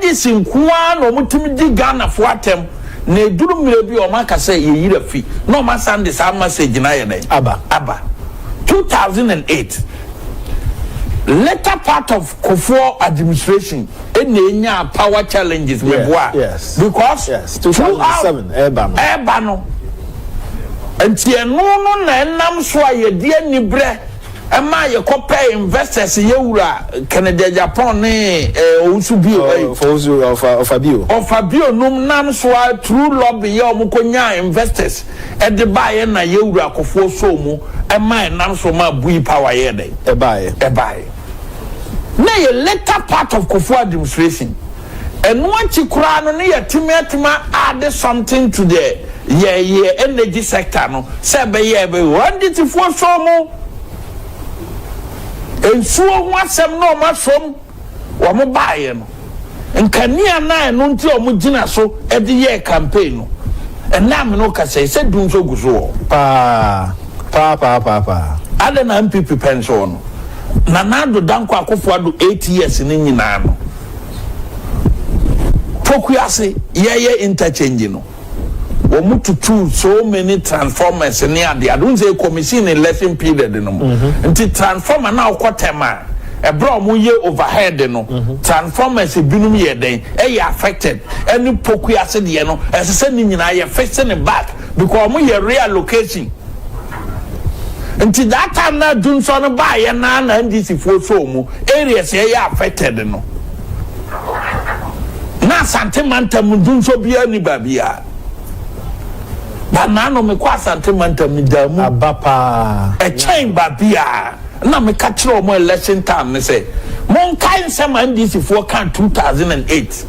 NDC nko ara na wɔtumi di Ghanafoɔ atɛm na ɛduru mmerɛ bi a wɔn aka sɛ yɛyira fi na wɔn asan de saa message no ayɛ dɛn? Aba. Aba. 2008 later part of Kufuor administration ɛna ɛnyaa power challenges meboa because yes. 2007 ɛɛba no. Ɛɛba no nti ɛno no na ɛnam so a yɛde anibrɛ ɛma yɛkɔpɛ investors, yɛwura Kennedy Agyapong ne Owusu bio. Owusu ɔfa bio. Ɔfa bio num nam so a through lobby yɛ ɔmo kɔ nya investors ɛde baayɛ na yɛwura Kufuor so mu ɛma ɛnam so ma Bui Power yɛ dɛ. Ɛbaayɛ. Ɛbaayɛ na yɛ later part of Kufuor administration. Ɛno akyi koraa no ne yɛtumi atumi add something to the yɛ energy sector no sɛ ɛbɛyɛ ɛbɛyɛ NDC so mu nsuo ho asɛm na ɔmo asom wɔn baayɛ no nkanea na ɛno nti ɔmo gyina so ɛde yɛ campaign no. Ɛnam no kasa yi sɛ dum so gu so wɔ. Paa paa paa paa paa. Ada na NPP pɛn so no, Nana Addo Dankwa Akufo Addo 8 years ne nyinaa no, Pokuase yɛyɛ interchange no, wɔn mu tutu so many transformers ne ade ade n sɛ commission election period no mu nti transformer na ɔkɔ tɛm a ɛbrɛ a wɔn yɛ overhead no, transformers binom yɛ dɛn ɛyɛ affected. Ɛne Pokuase deɛ no, ɛsɛ sɛ ne nyinaa yɛ fix ne back because wɔn yɛ reallocation. Nti that time na dunsɔ no baayɛ na NDC foɔ so mu areas yɛ affected no na Asante mantam dunsɔ biara ni baabiara ba naano mekɔ Asante mantam mi da mu. Aba paa. Ɛkyɛn baabiara na meka kyerɛ wɔn election time ne sɛ monkae nsɛm a NDC foɔ ka 2008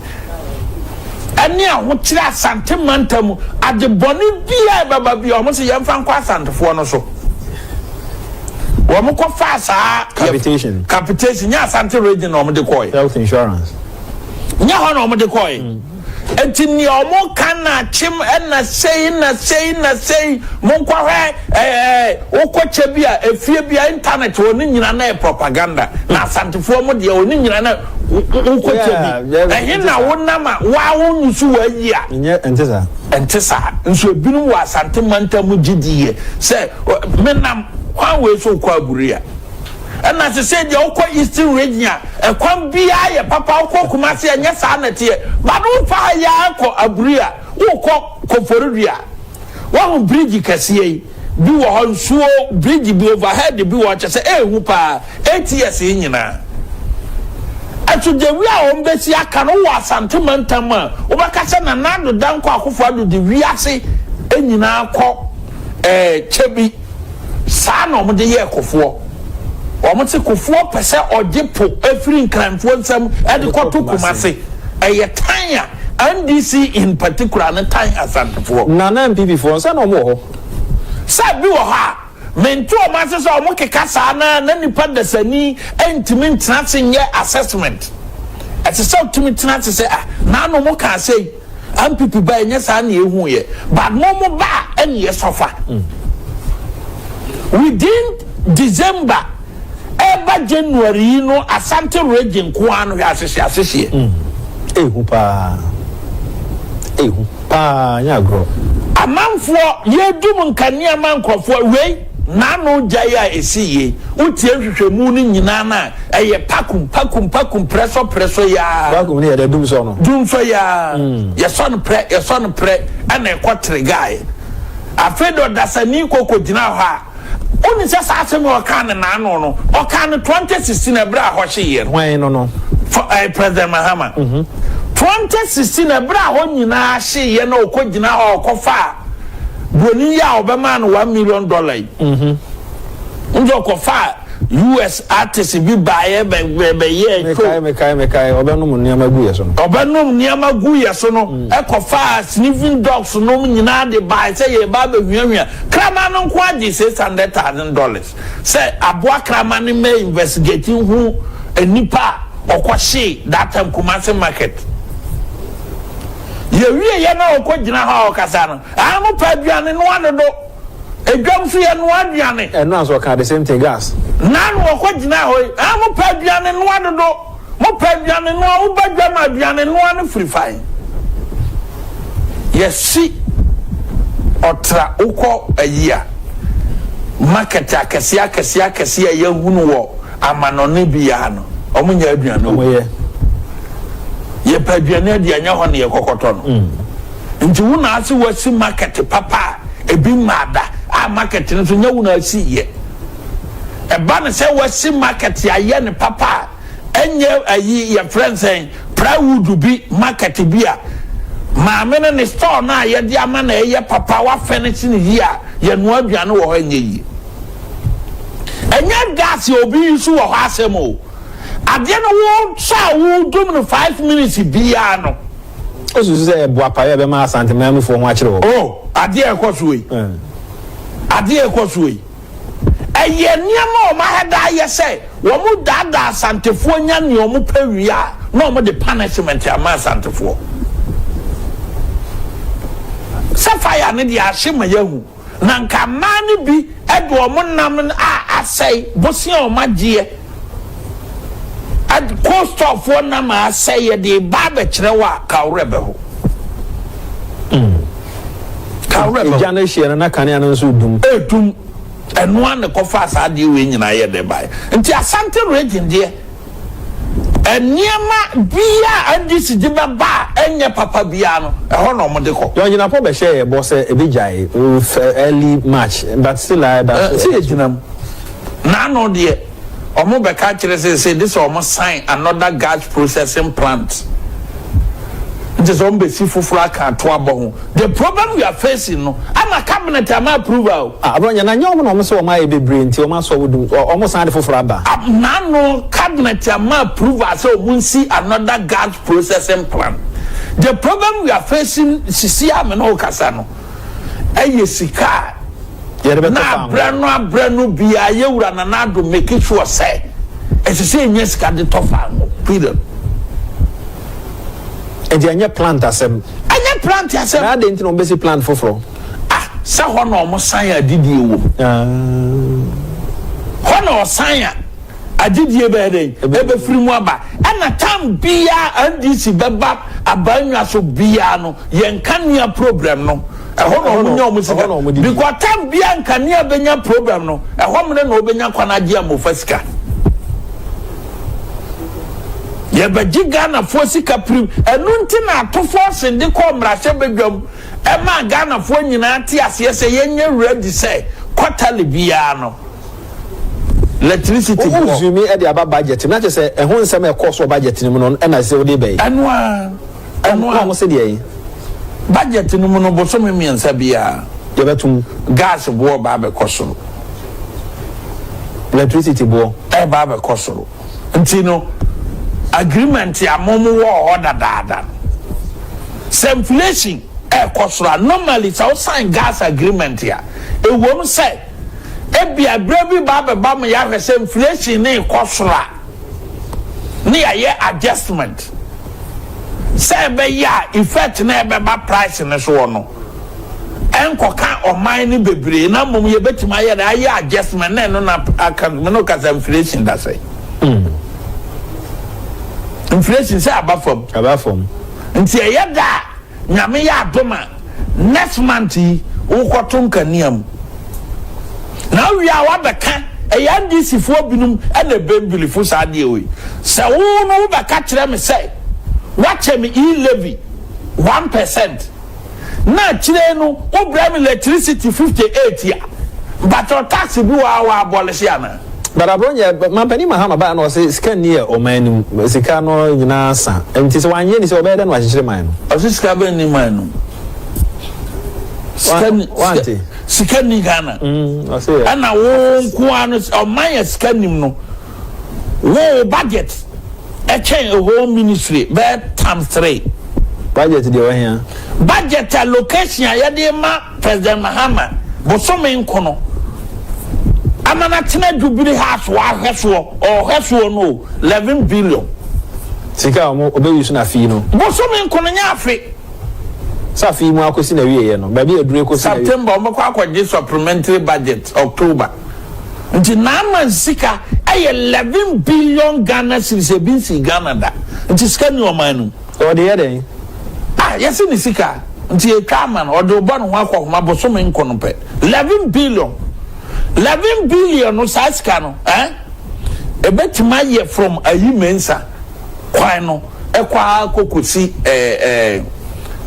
ɛne ahokyerɛ Asante mantam adebɔne biara ɛbɛba bia wɔn sɛ yɛmfa nkɔ Asantefoɔ no so. Wɔn kɔ fa saa. Capitation. Capitation nyɛ Asante Region na wɔn de kɔɛ. Health insurance. Nyɛ hɔ na wɔn de kɔɛ. Nti nea wɔn ka na akyem ɛna sei na sei na sei monkɔhwɛ ɛɛ wokɔ kyɛ bi a efie bi a internet wɔ ne nyina na yɛ propaganda na Asantefoɔ mo deɛ wɔ ne nyina na wokɔ kyɛ bi ɛhe na wonam a waa wo nusu wɔ ayi a. Nyɛ nte saa. Ɛnte saa nso ebinom wɔ Asante mantam gyidie sɛ menam kwan wei so kɔ Aburi a ɛna sese deɛ wokɔ Eastern Region a ɛkwan biara yɛ papa, wokɔ Kumase ɛnyɛ saa na ɛteɛ bade wofa ha yi akɔ Aburi a wokɔ Koforidua wahu bridge kɛseɛ yi bi wɔ hɔ, nsuo bridge bi overhead bi wɔ hɔ kyɛ sɛ ehu paa 8 years yi nyinaa atogyawi a wɔn bɛsi aka no wɔ Asante mantam a wɔbɛka sɛ Nana Addo Dankwa Akufo Addo de wiase nyinaa kɔ kyɛ bi saa na wɔn de yɛ Kufuor. Wɔn te Kufuor pɛ sɛ ɔgye po efiri Nkranfoɔ nsam ɛde kɔto Kumase. Ɛyɛ tan a NDC in particular ne tan Asantefoɔ. Nana NPP foɔ nsa na wɔn wɔ hɔ. Sɛ bi wɔ hɔ a mente wɔn ase sɛ wɔn keka saa na nipa dasani ntumi ntena ase nyɛ assessment. Ɛsɛ sɛ ɔtumi tena ase sɛ ah, naanu mo ka ase yi NPP ba ɛnyɛ saa na ehu yɛ, but mo ba ɛna yɛ sɔfa. Within December ɛba January yi no, Asante Region nkoa no hwɛ ahyehyɛ ahyehyɛ. Ehu paa, ehu paa, nyɛ agorɔ. Amanfoɔ yɛdum nkanea ma nkurɔfoɔ wei n'ano gya yi a esi yie, wotie nhwehwɛmu no nyinaa na ɛyɛ pakum pakum pakum prɛsɔ prɛsɔ yaa. Pakum ne yɛ dɛ dum sɔ no. Dum sɔ yaa, yɛsɔ no prɛ, yɛsɔ no prɛ ɛna ɛkɔ tere gae. Afei de ɔdasani koko gyina hɔ a woni sɛ saa asɛm yi ɔkaa ne n'ano no, ɔkaa no 2016 ɛberɛ a hɔ hyeeɛ no. Hwan no? President Mahama 2016 ɛberɛ a hɔ nyinaa hyeeɛ na ɔkɔ gyina hɔ a ɔkɔfa a buroni yi a ɔbɛmaa no $1 million yi nti ɔkɔfa US artist bi baayɛ bɛyɛ. Mekae, mekae, mekae, ɔbɛnom nneɛma gu yɛ so no. Ɔbɛnom nneɛma gu yɛ so no, ɛkɔfa sniffing dogs nom nyinaa de baayɛ sɛ yɛba abɛhwiahwia kraman no nko agye $600,000 sɛ aboa kraman no mɛ investigate hu nipa a ɔkɔhyee that time Kumasi market. Yɛwie yɛ na ɔkɔ gyina hɔ a ɔkasa no ah, mo pɛ aduane noa dodo, edwam so yɛ noa aduane. Ɛno nso ɔka the same thing, gas. Nanu ɔkɔ gyina hɔ yi ah, mo pɛ aduane noa dodo. Mopɛ aduane noa, woba dwa ma aduane noa no firi fan. Yɛsi ɔtra wokɔ ayi a, market akɛseɛ akɛseɛ akɛseɛ a yɛahunu wɔ amanɔne biara no, wɔn nyɛ aduane o. Yɛpɛ aduane adi a, nyɛ hɔ na yɛkɔkɔtɔ no. Nti wo na ase wasi market papa a ebi mmaa da a market no nso nyɛ wo na asi yɛ. Ɛba no sɛ wasi market ayɛ no papa a ɛnyɛ ayi yɛfrɛ no sɛn plywood bi market bi a maame no ne store no a yɛde ama no ɛyɛ papa wafɛnese no yie a yɛnoa aduane wɔ hɔ ɛnyɛ yie. Ɛnyɛ gas a obi yi so wɔ hɔ asɛm o. Adeɛ no wo sɔ a wodum no 5 minutes biara no. Osusu sɛ ɛboa paeɛ a ɛbɛma Asante manmufoɔ ho akyere wɔn. Oh, adeɛ a ɛkɔ soɔ yi. Adeɛ a ɛkɔ soɔ yi. Ɛyɛ nneɛma a wɔn ahɛda ayɛ sɛ wɔn daadaa Asantefoɔ nya nea wɔn pɛ wie a na wɔn de punishment ama Asantefoɔ. Sɛ fire no deɛ ahye ma yɛahu. Na nka mmaa no bi de wɔn nam a asɛe, bosea a wɔn agyeɛ, cold store foɔ nam a asɛe yɛde reba abɛkyerɛ wo a, ka wo werɛ bɛho. Ka wo werɛ bɛho. Egya no hyeɛ no na kanea no nso redum. Redum. Ɛno ara na ɛkɔfaa saa adeɛ wei nyinaa yɛ dɛ baeɛ. Nti Asante region deɛ, Nneɛma biara a NDC de bɛba a ɛnyɛ papa biara no, ɛhɔ na wɔde kɔ. John Jinapor bɛhyɛɛ yɛ bɔ sɛ ɛbɛgyae early March but still a ɛda so. Sɛ yɛgyina mu. N'ano deɛ, wɔbɛka akyerɛ sɛ sɛ de sɛ wɔn sign another gas processing plant. Nti sɛ wɔbɛsi foforɔ aka ato abɔ ho. The problem we are facing no ama cabinet ama approval o. Ah Abronye na nyɛ ɔmo na ɔmo se ɔmo ayɛ bebree nti ɔmo asɔ wo dum ɔmo san de foforɔ aba. Nano cabinet ama approval sɛ ɔmo nsi another gas processing plant. The problem we are facing sisi a me ne wo kasa no ɛyɛ sika a Yɛde bɛtɔ na fango. abrɛ no abrɛ no biara yɛwura Nana Addo make sure sɛ ɛsɛ sɛ yɛnya sika de tɔ fango period. Nti ɛnyɛ plant asɛm. Ɛnyɛ plant asɛm. Na adɛn nti na wɔbɛsi plant foforɔ? Ah, sɛ hɔ na wɔn san adidie wɔ mu. Hɔ na ɔsan a adidie bɛyɛ dɛn? Ɛbɛfiri mu aba. Ɛna tam biara NDC bɛba abannwa so biara no, yɛn nkanea problem no, ɛhɔ na wɔn nya wɔn sika. Because tam biara nkanea bɛnya problem no, ɛhɔ mmerɛ na wɔbɛnya kwan agye amofa sika. Yɛbɛgye Ghanafoɔ sika pirim. Ɛno nti na Atofoɔ sen de kɔɔ mmarahyɛbadwam maa Ghanafoɔ nyinaa te aseɛ sɛ yɛnyɛ ready sɛ quarterly biara no electricity Wo boɔ. zoom de aba budget mu na kyerɛ sɛ ɛho nsɛm a ɛkɔɔ so wɔ budget no mu no ɛna ɛsɛ sɛ wode ba yi. Ɛno ara, ɛno Na ara. wɔn se deɛn? Budget no mu no bosome mmiɛnsa biara. Yɛbɛto mu. Gas boɔ ba abɛkɔ soro. Electricity boɔ. Ɛreba abɛkɔ soro. Nti no agreement a mo mo wɔ hɔ dadaada no, sɛ inflation ɛrekɔ soro a, normally sɛ wo sign gas agreement a, ɛwom sɛ ebia berɛ bi ba abɛba ma yɛahwɛ sɛ inflation no rekɔ soro a, ne yɛayɛ adjustment sɛ ɛbɛyɛ a effect no a ɛbɛba price no soɔ no ɛnkɔka ɔman no bebree na mmom yɛbɛtumi ayɛ dɛ ayɛ adjustment na ɛno na aka me no kasa inflation da sɛ inflation sɛ aba fam. Aba fam. Nti ɛyɛ da a Nyame yɛ adom a next month yi wokɔto nkanea mu na wowie a woabɛka ɛyɛ NDC foɔ binom ɛna ɛbɛmbilifo saa adeɛ wei sɛ wo no wobɛka kyerɛ me sɛ woakyɛ me e-levy 1% na akyire no wo brɛ me electricity 58 a, mpakyɛw tax bi wɔ hɔ a wɔ abolish anaa? But Abronye, Mampanin Mahama baeɛ na ɔse sika nni yɛ ɔman no mu, sika no nyinaa sa, nti sɛ wanyɛ ni sɛ ɔbɛyɛ dɛn na wakyekyere man no? Ɔse sika bɛn nni man no mu? Sika ni, Wante? sika nni Ghana. Ɔse yɛ. Ɛna wo nko ara no, ɔman a sika nnim no, wo wo budget ɛkyɛn a whole ministry bɛyɛ times three. Budget deɛ wahia. Budget allocation a yɛde ma President Mahama bosome nko no ama no atena Jubilee House hɔ ahwɛ soɔ, ɔhwɛ soɔ no o, 11 billion. Sika a wɔn ɔbɛ use no afe yi no. Bosome nko no nyɛ afe. Sɛ afe yi mu akɔsi n'awieɛ no, baabi a aduru ekosi n'awie. September wɔn bɛkɔ akɔgye supplementary budget October. Nti Naaman sika yɛ 11 billion Ghana cedis, ebi nsii Ghana da. Nti sika nni ɔman no mu. Ɔde yɛ dɛn? Ah, yɛse ne sika nti yɛtwa ama no, ɔde bɔ ne ho akɔhoma bosome nkono pɛ. 11 billion. 11 billion no, saa sika no, eh? Ebetumi ayɛ from Ayi Mensah kwan no ɛkɔ ara kɔ kɔsi ɛɛ ɛɛ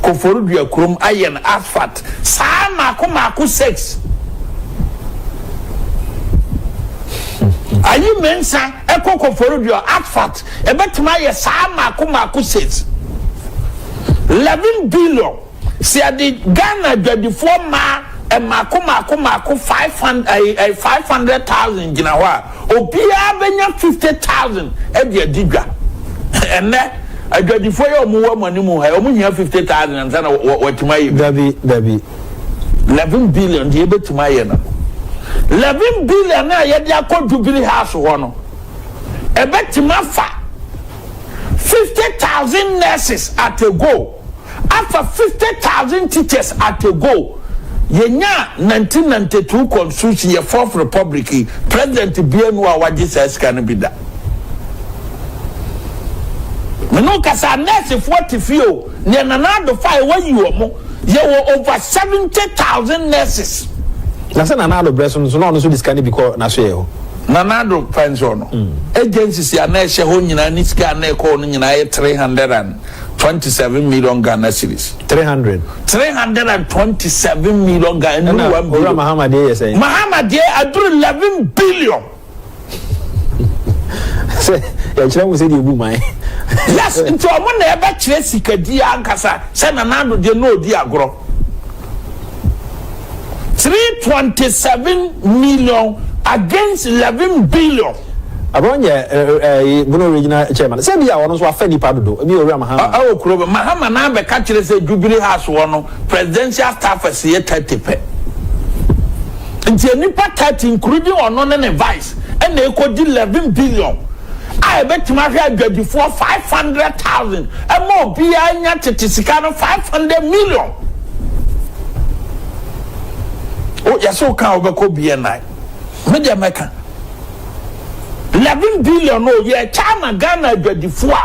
Koforidua kurom ayɛ no asphalt saa mmaako mmaako six. Ayi Mensah ɛkɔ Koforidua asphalt ebetumi ayɛ saa mmaako mmaako six. 11 billion, sɛ yɛde Ghana adwadifoɔ mmaa mmaako mmaako mmaako 500,000 gyina hɔ a, obiara bɛnya 50,000 ɛde adi dwa. Ɛnɛ adwadifoɔ yi a wɔn wɔ wɔn anim ha, wɔn hia 50,000 ansa na wɔatumi ayɛ bi? Dabi, dabi. 11 billion deɛ, ebɛtumi ayɛ no. 11 billion a yɛde akɔ Jubilee House hɔ no, ɛbɛtumi afa 50,000 nurses at a go, afa 50,000 teachers at a go. Yɛnya 1992 constitution, yɛ Fourth Republic yi, president bia nu a wagye saa sika no bi da. Mene kasa, nursefoɔ te fie o. Nea Nana Addo fa a wayi wɔ mo, yɛwɔ over 70,000 nurses. Na sɛ Nana Addo brɛ so no so na ɔno nso de sika no bi kɔ n'aso yɛ hɔ. Nana Addo pɛnsɔn no, agencies a na ɛhyɛ hɔ nyinaa ne sika a na ɛkɔ no nyinaa yɛ 327 million Ghana cedis. 300. 327 million Ghana. Ɛna 1 Owura billion. Mahama deɛ yɛ sɛn? Mahama deɛ aduru 11 billion. Sɛ yɛkyerɛ mo sɛ deɛ ebu man. Yes, nti ɔmo na ɛbɛkyerɛ sikadi ankasa sɛ Nana Addo deɛ na odi agorɔ. 327 million against 11 billion. Abronye ɛɛ Bono Regional Chairman, sɛ bi a ɔno nso afa nipa dodo ebi Owura Mahama. Ɛwɔ kuro bɛ Mahama naa bɛka kyerɛ sɛ Jubilee House wɔ no, presidential staffers yɛ 30 pɛ, nti nipa 30 including ɔno ne ne vice ɛna ekɔdi 11 billion a ɛbɛtumi ahwɛ adwadifoɔ 500,000, ɛma obiara nya tete sika no 500 million. O yɛsɛ o kan wobɛkɔ BNI, me deɛ mɛka 11 billion o yɛ kyɛ ama Ghana adwadifoɔ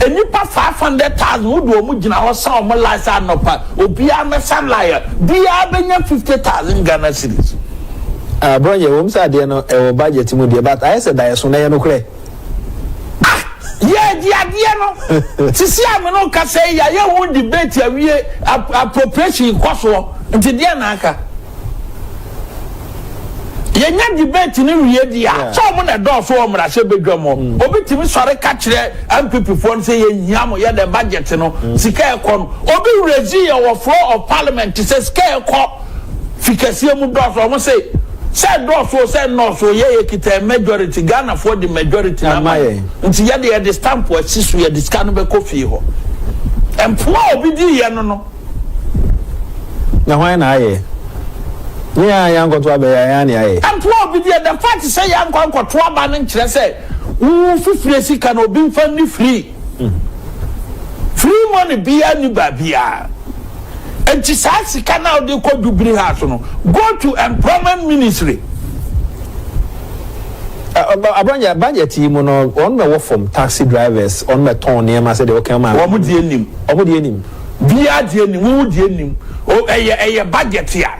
a nipa 500,000 wode wɔn gyina hɔ sa wɔn line sɛ anɔpa obiara mɛsa line a, biara bɛnya 50,000 Ghana cedis. Abronye, wɔm sɛ adeɛ no ɛwɔ budget mu deɛ, but ayɛ sɛ daeɛ so na ɛyɛ nokorɛ. Yɛdi adeɛ no sisi a me no kasa yi, yɛayɛ ho debate awie, appropriation kɔ soɔ, nti deɛ na aka yɛnya debate no wie di a, sɛ ɔmo na ɛdɔɔso wɔ mmarahyɛ badwam hɔ, obi tumi sɔre ka kyerɛ NPP foɔ no sɛ yɛhia mo yɛde budget no sika ɛkɔ no. Obi raise yɛ wɔ floor of parliament sɛ sika ɛkɔ fikɛseɛ mu dɔɔso. Ɔmo sɛ sɛ dɔɔso o, sɛ nnɔɔso o, yɛ kita majority, Ghanafoɔ de majority na Ama ama yɛn. Nti yɛde stamp asi so, yɛde sika no bɛkɔ fie hɔ. Mpoa a obi di yɛ no. Na hwan na ayɛ ne yɛn a yɛankɔto abɛyɛ a yɛn ne ayɛ? Mpoa a obi di yɛ, the fact sɛ yɛankɔ ankɔto aba no nkyerɛ sɛ wo fifire sika no obi nfa ni free. Free money biara ni baabiara. Nti saa sika na ɔde kɔ Jubilee House no, go to Employment Ministry. Abronye, budget yi mu no, wɔn bɛ wɔ fam, taxi drivers, wɔn bɛ tɔn nneɛma sɛ deɛ ɔka ma. Wɔn deɛ nim. Wɔn deɛ nim. Biara deɛ nim, wo deɛ nim. O ɛyɛ budget a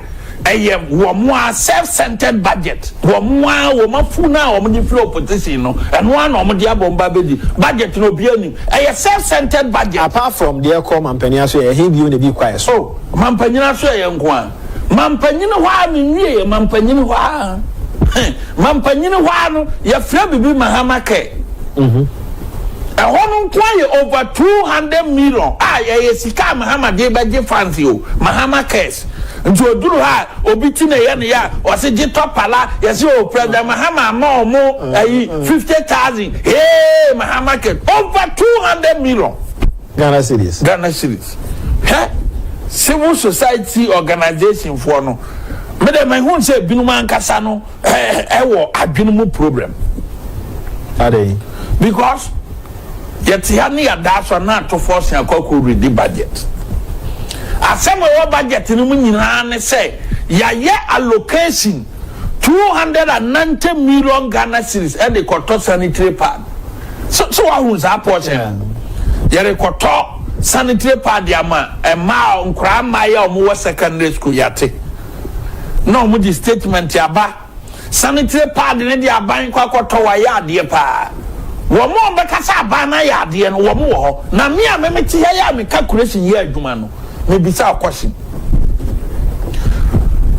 ɛyɛ wɔn a self-centered budget. Wɔn a wɔn afu na wɔn de firi opposition no, ɛno ara na wɔn de abɔ mba bɛdi budget no. Obiara nim ɛyɛ self-centered budget. Apart from deɛ ɛkɔ mampanin aso yɛ, ɛhe bio na ebi kɔ ayɛ so? O mampanyin aso yɛ nko a, mampanyin hɔ a menwie yɛ mampanyin hɔ a, mampanyin hɔ a no yɛfrɛ bibi Mahama Care. Ɛhɔ no nko ayɛ over 200 million a yɛyɛ sika a Mahama de bɛgye fans o. Mahama Cares nti oduru ha a, obi ti na ɛyɛ no yɛ a ɔsi gye tɔ pala, yɛsi o President Mahama ama ɔmo ɛyi 50,000. Hey, Mahama Care, over 200 million. Ghana cedis. Ghana cedis. Hwɛ, civil society organisation foɔ no, mede mehu sɛ ebinom ankasa no ɛwɔ adwene mu problem. Ade. Because yɛte ha ne yɛda so a na atofoɔ sen akɔ redi budget. Asɛm a ɛwɔ budget no mu nyinaa ne sɛ yɛayɛ allocation. 290 million Ghana cedis ɛde kɔtɔ sanitary pad. So wahu saa portion? Yɛde kɔtɔ sanitary pad ama mmaa, nkoraa, mmaayɛ a wɔwɔ secondary school. Yate na wɔn de statement aba, sanitary pad ne de aban kɔ akɔtɔ. Wayɛ adeɛ paa. Wɔn a wɔbɛkasa aban no ayɛ adeɛ no, wɔn wɔ hɔ. Na me a mɛmɛ ti ha yɛ a me calculation yɛ adwuma no, mebisa question.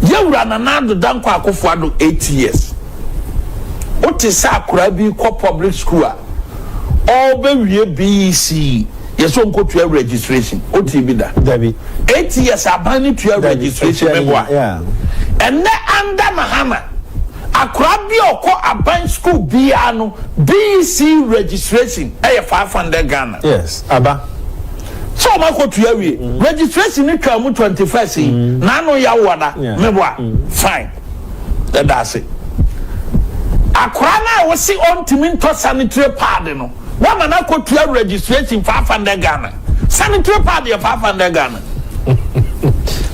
Yɛwura Nana Addo Dankwa Akufo Addo, 8 years, wote sɛ akwaraa bi kɔ public school a ɔbɛwie BEC, yɛsɛ ɔnkɔtua registration? Wote bi da? Dabi. 8 years aban ne tua Dabi. registration? Etua. Meboa? Ɛnɛ under Mahama, akwaraa bi a ɔkɔ aban school biara no, BEC registration ɛyɛ 500 Ghana. Yes, aba. Sɛ ɔmo akɔtua wie registration ne twa mu 21st yi n'ano yɛ awɔda. Meboa? Fine, ɛda ase. Akwaraa no a wɔsi ɔntumi ntɔ sanitary pad no, wama no akɔtua registration 500 Ghana. Sanitary pad yɛ 500 Ghana?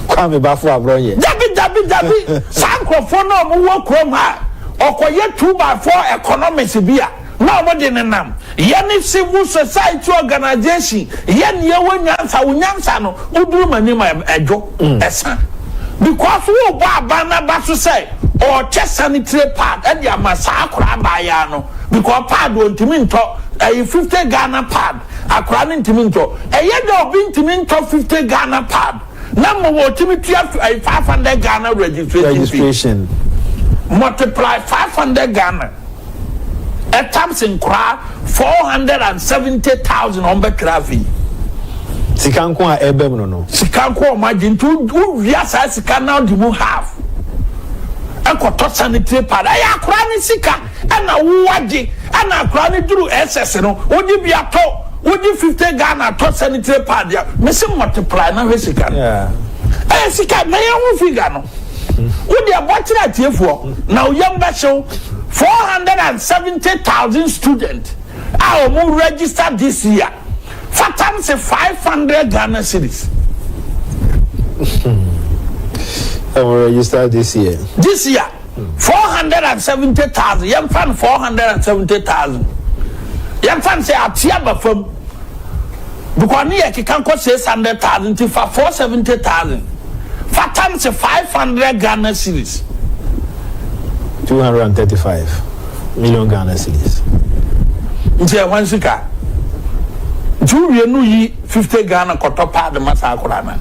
Kwame Bafo Aborɔ yɛ. Dabi, dabi, dabi. Saa nkurɔfoɔ no a ɔmo wɔ kurom ha, ɔkɔyɛ 2x4 economics bi a na ɔmo de nenam yɛne civil society organisation yɛ nea wɔ nyansa. Wo nyansa no woduru ma anim a ɛdwo ɛsa, because wo bɔ aban n'aba so sɛ ɔkyɛ sanitary pad ɛde ama saa akora abaayaa no, because pad wɔntumi ntɔ. Ɛyɛ 50 Ghana pad, akora no ntumi ntɔ. Ɛyɛ dɛ obi ntumi ntɔ 50 Ghana pad na mo wɔ tumi tua ɛyɛ 500 Ghana registration fee. Registration. Multiply 500 Ghana ɛ times nkoraa 470,000 ɔn bɛtwerɛ afei. Sika nko a ɛbɛ mu no. Sika nko ɔmo agye. Nti wowia saa sika na ɔde mu half ɛkɔtɔ sanitary pad, ɛyɛ akora ne sika ɛna wowagye. Ɛna akora ne duru SS no, wode bi atɔ, wode 50 Ghana atɔ sanitary pad a mesi multiply na hwɛ sika no. Ɛyɛ sika na yɛn ho figure no, wode ɛbɔ kyerɛ atiefoɔ na oyam bɛhyew. 470,000 student a wɔn register this year, fatam sɛ 500 Ghana cedis. Ɛwɔ register this year. This year, 470,000. Yɛn fa no 470,000, yɛn fa no sɛ ate aba fam because ne yɛ keka nkɔ 600,000. Ti fa 470,000 fatam sɛ 500 Ghana cedis. 235 million Ghana cedis. Nti ɛhwan sika? Nti wowie no, yi 50 Ghana kɔtɔ pad ma saa akora no.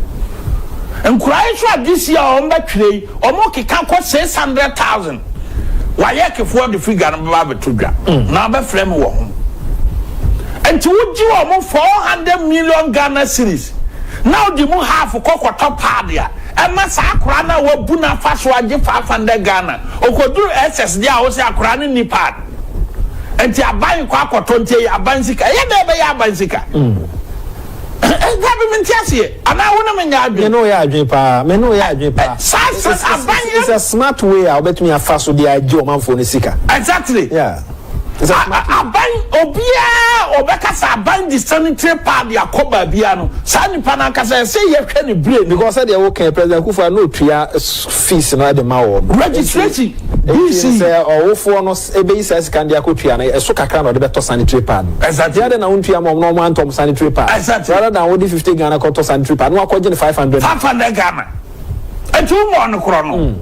Nkura yi so a this year wɔn bɛtwerɛ yi, wɔn keka kɔ 600,000. Wayɛ kefoɔ de figure no bɛba abɛto dwa na abɛfrɛ mi wɔ ho. Nti wogye wɔn 400 million Ghana cedis na wode mu half kɔ kɔtɔ pad a ɛma saa akora no a wabu n'afa so agye 500 Ghana, okoduru SS deɛ a wɔsɛ akora no ni pad, nti aban kɔ akɔtɔ. Nti ɛyɛ aban sika? Ɛyɛ dɛ ɛbɛyɛ aban sika? Ɛdabi, mi nti aseɛ anaa wo ne mi nya Me adwene? ne oyɛ adwene paa, me ne oyɛ adwene paa. Saa aban It's a smart way a wobɛtumi afa so de agye ɔmanfoɔ no sika. Exactly. Yeah, it's a smart way. Aban obiara ɔbɛkasa aban de sanitary pad akɔ baabia no, saa nipa no ankasa ɛsɛ yɛhwɛ ne brain. Because sɛdeɛ woka, President Akufo a na otua fees no de ma wɔ no. Registration. Nti BC. sɛ ɔwofoɔ no ɛbɛyi saa sika no de akɔtua no, ɛso kakra na ɔde bɛtɔ sanitary pad no. Exactly. Deɛ na wontua ma ɔmo na ɔmo antɔm sanitary pad rather than wode 50 Ghana kɔtɔ sanitary pad na wakɔgye no 500. 500 Ghana. Nti wo mɔ no korɔ no,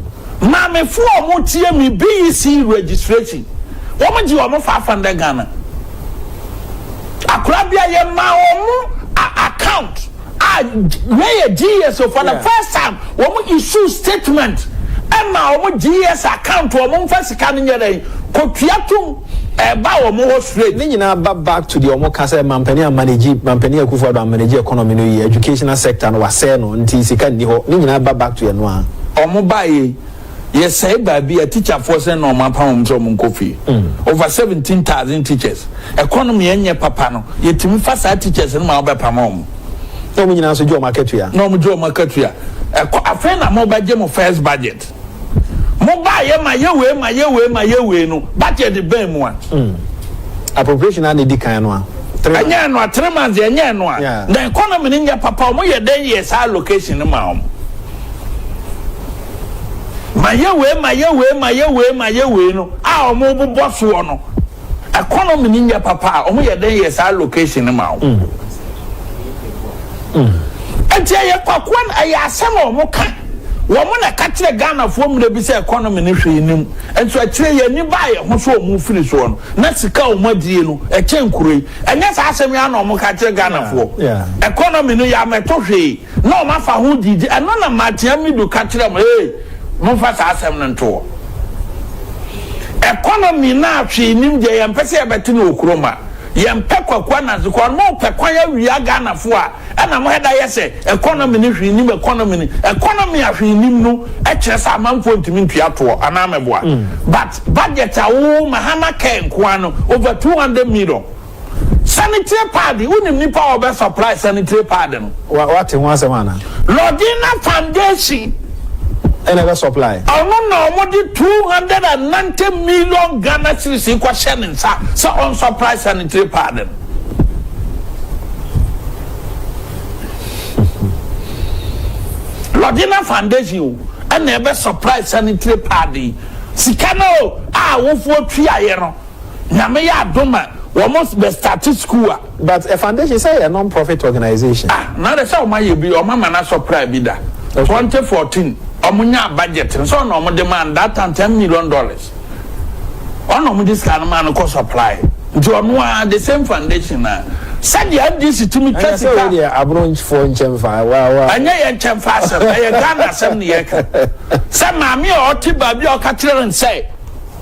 maamefoɔ a wɔn tie mi, BEC registration, wɔn gye wɔn 500 Ghana. Akora bi a yɛ ma wɔn account a wei yɛ GES for the first time wɔn issue statement ɛma wɔn GES account, wɔn nfa sika no nyɛ dɛ kotua tum ɛba wɔn hɔ straight. Ne nyinaa ba back to deɛ ɔmo ka sɛ mampanin amanage, mampanin Akufo Addo amanage economy no yie, educational sector no wasɛɛ no, nti sika nni hɔ. Ne nyinaa ba back to ɛno a. Ɔmo baa yɛ yɛsɛe baabi a teacherfoɔ sɛ na ɔmo apam wɔn sɛ ɔmo nkɔ fie, over 17,000 teachers. Economy yɛn nyɛ papa no, yɛtumi fa saa teachers no ma ɔbɛpam wɔn. Na ɔmo nyinaa nso gye ɔmo akatua. Na ɔmo gye ɔmo akatua. Ɛkɔ afei na mo bɛgye mo first budget mo baa yɛ ma yɛ wei, ma yɛ wei, ma yɛ wei no, budget bɛn mu a? Appropriation a na edi kan no a. Ɛnyɛ no a 3 months, ɛnyɛ no a na economy no nyɛ papa. Ɔmo yɛ dɛn yɛ saa allocation no ma ɔmo? Mayɛ wei, mayɛ wei, mayɛ wei, mayɛ wei no a wɔn bobɔ soɔ no, economy no nyɛ papa a, wɔn yɛ dɛn yɛ saa allocation no ma wo? Nti ɛyɛ kwakoa no, ɛyɛ asɛm a wɔn ka. Wɔn na ɛka kyerɛ Ghanafoɔ mmerɛ bi sɛ economy no hwee nnim. Nso akyire yɛn ani baa yɛn ho so wɔn firi soɔ no, na sika a wɔn adie no, ɛkyɛn kuro yi. Ɛnyɛ saa asɛm yi ara na wɔn ka kyerɛ Ghanafoɔ. Economy no yɛamɛto hwee. Na wɔn afa ho gyigye. Ɛno na Martin Amidu ka kyerɛ mo, ee, momfa saa asɛm no nto hɔ. Economy no a hwee nnim deɛ yɛmpɛ sɛ yɛbɛte no wɔ kurom ha. Yɛmpɛ Kwaku Ananse kɔ, mopɛ kwan awia Ghanafoɔ a, ɛna mohɛda yɛ sɛ economy no hwee nnim, economy no, economy a hwee nnim no kyerɛ sɛ amanfoɔ ntumi ntua toɔ anaa meboa? But budget a wo Mahama care nkoaa no over 200 million. Sanitary pad, wonim nipa a ɔbɛ supply sanitary pad no? Wa wate ho asɛm ana? Lordina Foundation. Ɛna ɛbɛ supply. Ɔno na wɔn de 290 million Ghana cedis kɔ hyɛ ne nsa sɛ ɔn supply sanitary pad no. Lordina Foundation o, ɛna ɛbɛ supply sanitary pad yi. Sika no a awofoɔ tuaeɛ no. Nyame yɛ adom a wɔn bɛ starte school a. But a foundation sɛ yɛ non profit organisation. Ah na de sɛ wɔn ayɛ bi wɔn ama no asɔpra bi da. 2014 wɔn nyaa budget no sɛ ɔna wɔn de maa no that time $10 million ɔna wɔn de sika no maa no kɔ supply nti ɔno ara the same foundation na sɛdeɛ NDC tumi twa Ɛnyɛ sɛ sika. wei deɛ abronfoɔ nkyɛnfa wa wa. Ɛnyɛ yɛn nkyɛnfa asɛm ɛyɛ Ghana asɛm ne yɛka sɛ maame a ɔte baabi a ɔka kyerɛ no sɛ.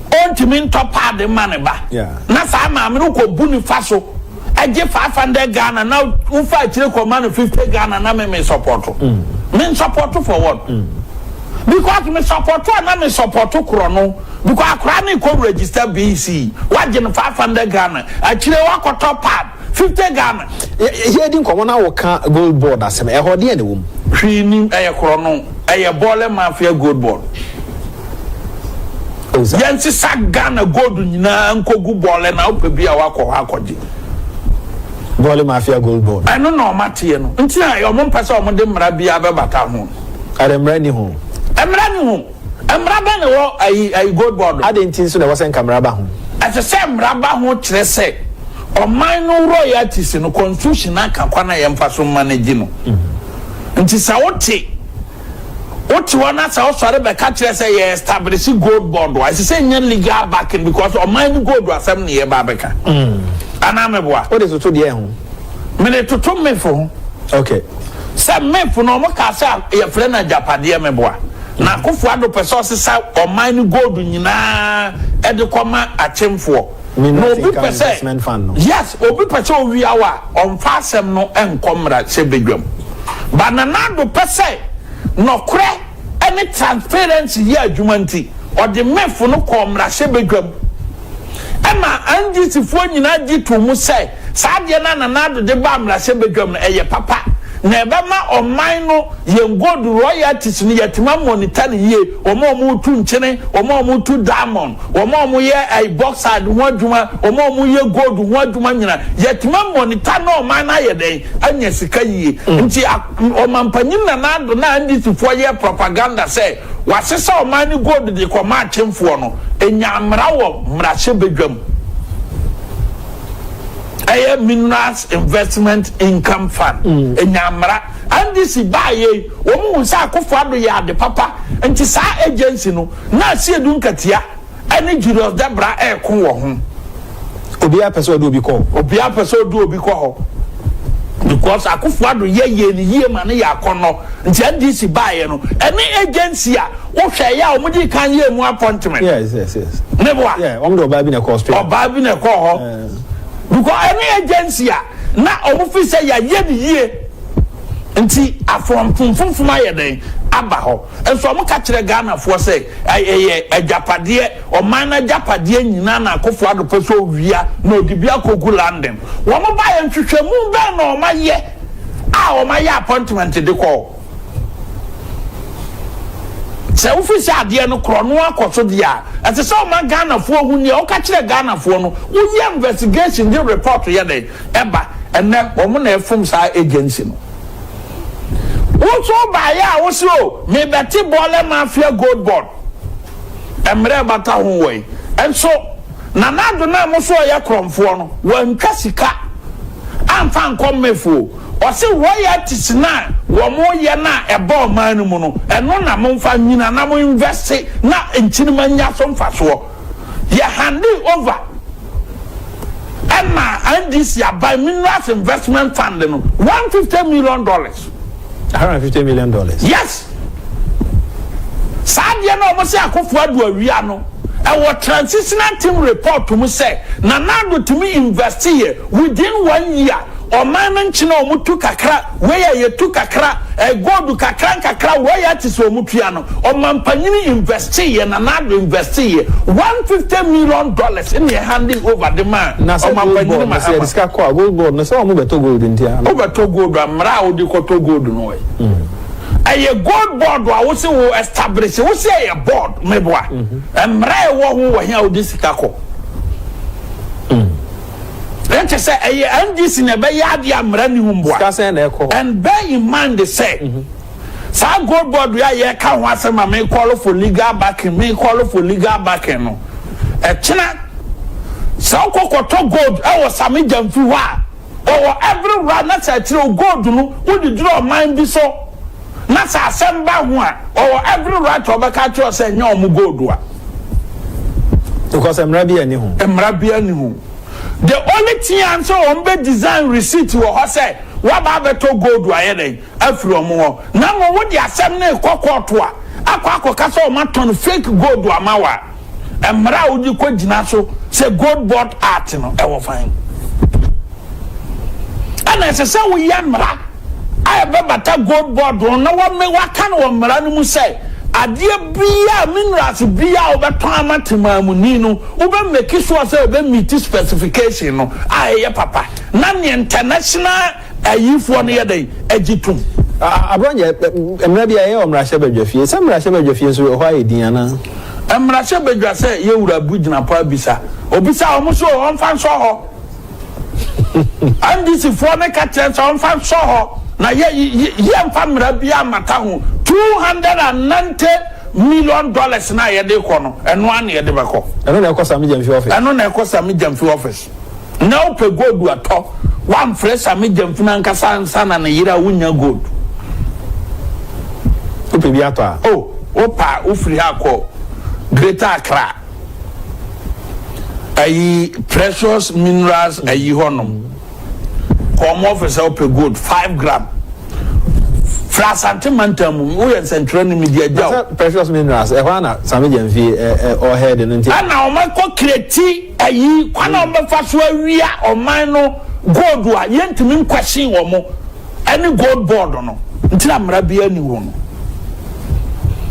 Ɔntumi ntɔ paade mma ne ba na saa maame no kɔ bu ne fa so gye 500 Ghana na wofa akyire kɔ ma no 50 Ghana na me me sɔpɔto. Me nsɔpɔto for what? Because me sɔpɔto a na me sɔpɔto korɔ no because akora ne kɔ register BC wagye no 500 Ghana akyire wakɔtɔ pad 50 Ghana. Yɛ di nkɔmɔ na woka gold board asɛm ɛhɔ deɛ na ɛwɔ mu. Hwee nim ɛyɛ korɔ no ɛyɛ bɔɔlɛ mafia gold board. Yɛnsesa Ghana gold nyinaa nkɔgu bɔɔlɛ na wopɛ bi a wakɔ hɔ akɔgye. Bɔɔlɛ mafia gold board. Ɛno na ɔma teɛ no nti na ɔmo mpɛ sɛ ɔmo de mmara biara bɛbata ho. Ɛdɛ mmara ni ho. Mmara ni ho. Mmara bɛn na ɛwɔ ayi ayi gold board. Adi nti nso na ɛwɔ sɛ nka mmara ba ho. Ɛsɛ sɛ mmara ba ho kyerɛ sɛ ɔman no royalties no constitution aka kwan a yɛmfa so manage no. Nti sɛ wote. Wote hɔ na sɛ wosɔre bɛka kyerɛ sɛ yɛ establish gold board a, ɛsɛ sɛ nya legal backing because ɔman no gold asɛm ne yɛba abɛka. Anaa meboa? Wode toto deɛ ho? Mede toto MIF ho. Okay. Sɛ MIF no ɔmo kaa sɛ yɛfrɛ no agyapadeɛ meboa. Na Akufo Addo pɛ sɛ ɔsesa ɔman no gold nyinaa ɛde kɔma akyemfoɔ. Na Minerals obi Income pɛ sɛ Investment Fund no. Yes, obi pɛ sɛ owia wo a, ɔmfa asɛm no nkɔ mmara hyɛ badwam. But Nana Addo pɛ sɛ nɔkorɛ ne transparency yɛ adwuma nti, ɔde MEF no kɔɔ mmarahyɛ badwam. Ɛma NDC foɔ nyinaa gye too mu sɛ saa adeɛ no a Nana Addo de baa mmarahyɛ badwam no, ɛyɛ papa. Na ɛbɛma ɔman no yɛn gold royalties no yɛatumi amonitor no yie, wɔn a wɔretu nkyene, wɔn a wɔretu diamond, Wɔn a wɔyɛ ɛyi bauxite ho adwuma, wɔn a wɔyɛ gold ho adwuma nyina, yɛtumi amonitor na ɔman no ayɛ dɛn anya sika yie. Nti ɔmanpanyin Nana Addo na NDC foɔ yɛ propaganda sɛ wasesa ɔman no gold de kɔma akyemfoɔ no, ɛnyaa mmara wɔ mmarahyɛbadwam. Ɛyɛ Minerals Investment Income Fund, ɛnyaa mmara. NDC baayɛ yi, wɔn hu sɛ Akufo Addo yɛ ade papa, nti saa agency no, Na Asiedu Nkatia ne Julius Debrah reko wɔ ho. Obiara pɛ sɛ ɔde obi kɔ hɔ. Obiara pɛ sɛ ɔde obi kɔ hɔ because Akufo Addo yɛ yɛɛ no yie ma no yɛ akɔnnɔ nti NDC baeɛ no ɛne agency a wohwɛ yɛ a wɔn di kan yɛɛ mu appointment. Yes. Ne boa. Yeah, wɔn de ɔbaa bi na ɛkɔ Australia. Ɔbaa bi na ɛkɔ hɔ. Because ɛne agency a na wɔn fi sɛ yɛayɛ no yie nti afɔnfomfomfom ayɛ dɛn aba hɔ. Nso ɔmo ka kyerɛ Ghanafoɔ sɛ ɛyɛ agyapadeɛ, ɔman no agyapadeɛ nyinaa na Akufo Addo pɛ sɛ owia na ɔde bi akɔgu London. Wɔn baeɛ nhwehwɛmu bɛn na wɔn ayɛ a wɔn ayɛ appointment de kɔ hɔ? Sɛ wofi sɛ adeɛ no korɔ no akɔ so deɛ a, ɛsɛ sɛ ɔma Ghanafoɔ hu nea ɔka kyerɛ Ghanafoɔ no, woyɛ investigation de report yɛ dɛn ɛba. Ɛnnɛ wɔn na ɛfom saa agency no. Wo nso wobaeɛ a wose o mebɛte Bɔɔlɛ Mafia Gold Board. Mmerɛ ɛbata ho wɔ yi. Nso Nana Addo no a mo so ɔyɛ korɔmfoɔ no, wantwa sika amfa ankɔ Mmef o. Ɔse royalties no a wɔn yɛ no a ɛba ɔman no mu no, ɛno na momfa nyina na mo invest na nkyinima nya so mfasoɔ. Yɛ handee over ɛmaa NDC aban Minerals Investment Fund no $150 million. $150 million. Yes. Saa adeɛ no a wɔn sɛ Akufo Addo awia no, ɛwɔ transitional team report mu sɛ Nana Addo tumi invest yɛ within one year, ɔman no nkyene a wɔn tu kakra, wei a yɛtu kakra, ɛ gold kakra nkakra, royalties a wɔn tua no, ɔmampanyini invest yɛ, Nana Addo invest yɛ $150 million ɛna yɛ handing over de maa Na sɛ gold ɔmampanyini board no sɛ yɛde Mahama. sika kɔ a, gold board no sɛ wɔn bɛtɔ gold nti a. Wobɛtɔ gold a, mmara a wode kɔtɔ gold no ɛ, ɛyɛ gold board a wose wo establish, wose ɛyɛ board meboa, mmara a ɛwɔ ho wɔ he a wode sika kɔ? Ɛnkyɛ sɛ ɛyɛ NDC na ɛbɛyɛ adeɛ a mmara ni ho mboa. Sika sɛn na ɛkɔ hɔ? And bear in mind sɛ saa gold board yi a yɛka ho asɛm a me call for legal backing, me call for legal backing no, ɛkyena sɛ wokɔkɔtɔ gold ɛwɔ Sammy Gyamfi hɔ a, ɔwɔ every right na sɛ akyerɛ o gold no wode duru ɔman bi so na sɛ asɛm ba ho a, ɔwɔ every right a ɔbɛka kyerɛ sɛ ɛnyɛ ɔmo gold a. Because mmara bi ani ho. Mmara bi ani ho. The only thing a nso wɔn bɛ design receipt wɔ hɔ sɛ waba abɛtɔ gold ayɛ dɛ afiri wɔn hɔ, na mo wode asɛm no kɔ court a akɔ akɔka sɛ wɔn atɔn fake gold ama wa, mmara a wode kɔ gyina so sɛ Gold Board Act no ɛwɔ fan, ɛna ɛsɛ sɛ woyɛ mmara a ɛbɛbata gold board no na wɔme waka no wɔ mmara no mu sɛ adeɛ bia, minerals bia a wobɛtɔn ama temaamuni no, wobɛ make sure sɛ wobɛ meet specification no a ɛyɛ papa na neɛ international ayifoɔ no yɛ dɛn agye tom. Aborɔnyɛ mmerɛ bi a ɛyɛ wɔ mmarahyɛ badwa fie sɛ mmarahyɛ badwa fie nso ɛhɔ ayɛ din anaa? Mmarahyɛ badwa sɛ yɛwura bu gyina pa bisa obisa wɔn so ɔmfa nsɔ hɔ. NDC foɔ ne ka kyerɛ sɛ ɔmfa nsɔ hɔ na yɛ yɛmfa mmara bi amata ho. $290 million na yɛde kɔ no, ɛno ara na yɛde bɛkɔ. Ɛno na ɛkɔ Sammy Gyamfi office. Ɛno na ɛkɔ Sammy Gyamfi office. Na wopɛ gold atɔ, wamfrɛ Sammy Gyamfi no ankasa ansa na ne yere a, wonya gold. Wopɛ bi atɔ a. O wopa wofiri ha kɔ Greater Accra ayi precious minerals ayi hɔnom, kɔ ɔmo office a, wopɛ gold 5 gram fra Asante mantam mu, woyɛ nsɛntwerɛ no media gya o. Sɛ precious minerals ɛhɔ ana Sammy Gyamfi ɛ ɔhɛɛde no nti. Ɛna ɔmo akɔ create ayi kwan a ɔmo so awia ɔman no gold a yɛntumi nkwɛhyɛn wɔn ɛne gold board no. Nti na mmara bi ani wɔ no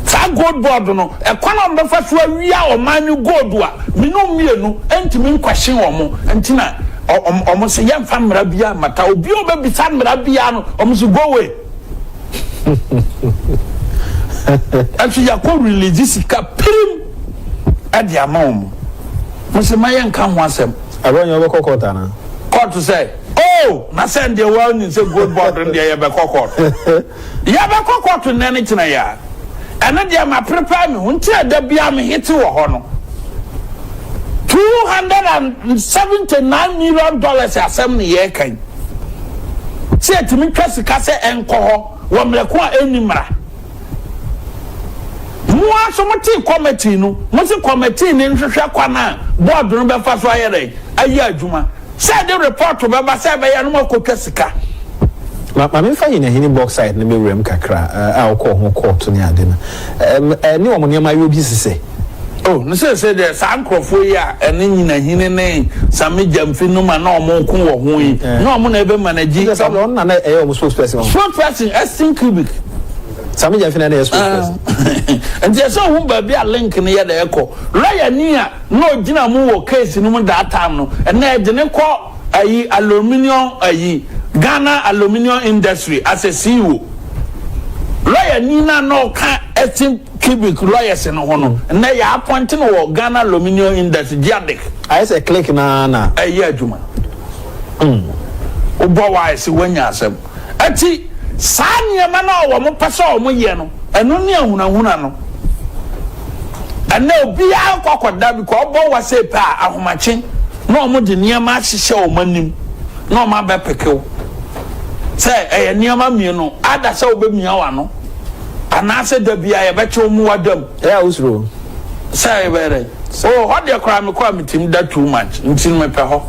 saa gold board no, ɛkwan a ɔmo bɛfa so awia ɔman no gold a minnu mmienu ntumi nkwɛhyɛn wɔn. Nti na ɔmo sɛ yɛnfa mmara bi amata obi a ɔbɛbisa mmara bi no, ɔmo sɛ go away. Ɛnso yɛakɔ release sika pirim ɛde ama wɔn mo sɛ ma yɛnka ho asɛm. Aborɔnyɛ wobɛkɔ court anaa? Court sɛ oh, na sɛ deɛ wɔn sɛ gold board no deɛ, yɛbɛkɔ court, yɛbɛkɔ court nnɛ ne kyerɛ yɛ a, ɛno deɛ ma prepare me ho. Nti ɛda bia me hete wɔ hɔ no, $279 million asɛm ne yɛreka yi sɛ yɛtumi twa sika sɛ ɛnkɔ hɔ wɔ mmerɛko a ɛnni mmara. Mo aso mo te committee no, mo se committee ne nhwehwɛ kwan a board no bɛfa so ayɛ dɛ ayɛ adwuma sɛ ɛde report bɛba sɛ ɛbɛyɛ no, mo akɔtwa sika. Ma maame nfa Nyinahini bauxite no bɛwura mu kakra a wokɔɔ ho court ne ade no ɛne wɔn nneɛma ayɛ obi sisɛ. Oh, ne sɛ deɛ saa nkurɔfoɔ yi a ɛne Nyinahini ne Sammy Gyamfi no ma na ɔmo ko wɔ ho yi na ɔmo na ɛbɛ manage. Sɛ ɔno na na ɛyɛ wɔn spokesperson. Spokesperson Estin Cubic. Sammy Gyamfi na ɛyɛ spokesperson. Nti ɛsɛ ohun baabi a link no yɛ dɛ ɛkɔ. Lawyer ni a na ogyina mu wɔ case no mu that time no, ɛnna ɛde ne kɔ ayi aluminium ayi Ghana Aluminium Industry as a CEO. Lawyer ni na na ɔka Estin Cubic lawyers no ho no, nnɛ yɛ appoint no wɔ Ghana Aluminium Industry, GIADEC. Ayɛ sɛ click naa na. Ɛyɛ adwuma. Wobɔ wa ayɛ sɛ woanya asɛm. Ɛti saa nneɛma no a wɔn pɛ sɛ wɔn yɛ no, ɛno ne ahunahuna no. Ɛnɛ obiara kɔ akɔda bi kɔ ɔbɔ wase pɛ a, ahomakye na wɔn de nneɛma ahyehyɛ wɔn anim na wɔn abɛpekew sɛ ɛyɛ nneɛma mmienu ada sɛ wobɛmia w'ano anaasɛ da bia yɛbɛkye wo mu wadam. Ɛyɛ a wosuro? Sɛ yɛbɛyɛ dɛ o, hɔ deɛ koraa mekɔ a metumi da too much, nti no mepɛ hɔ.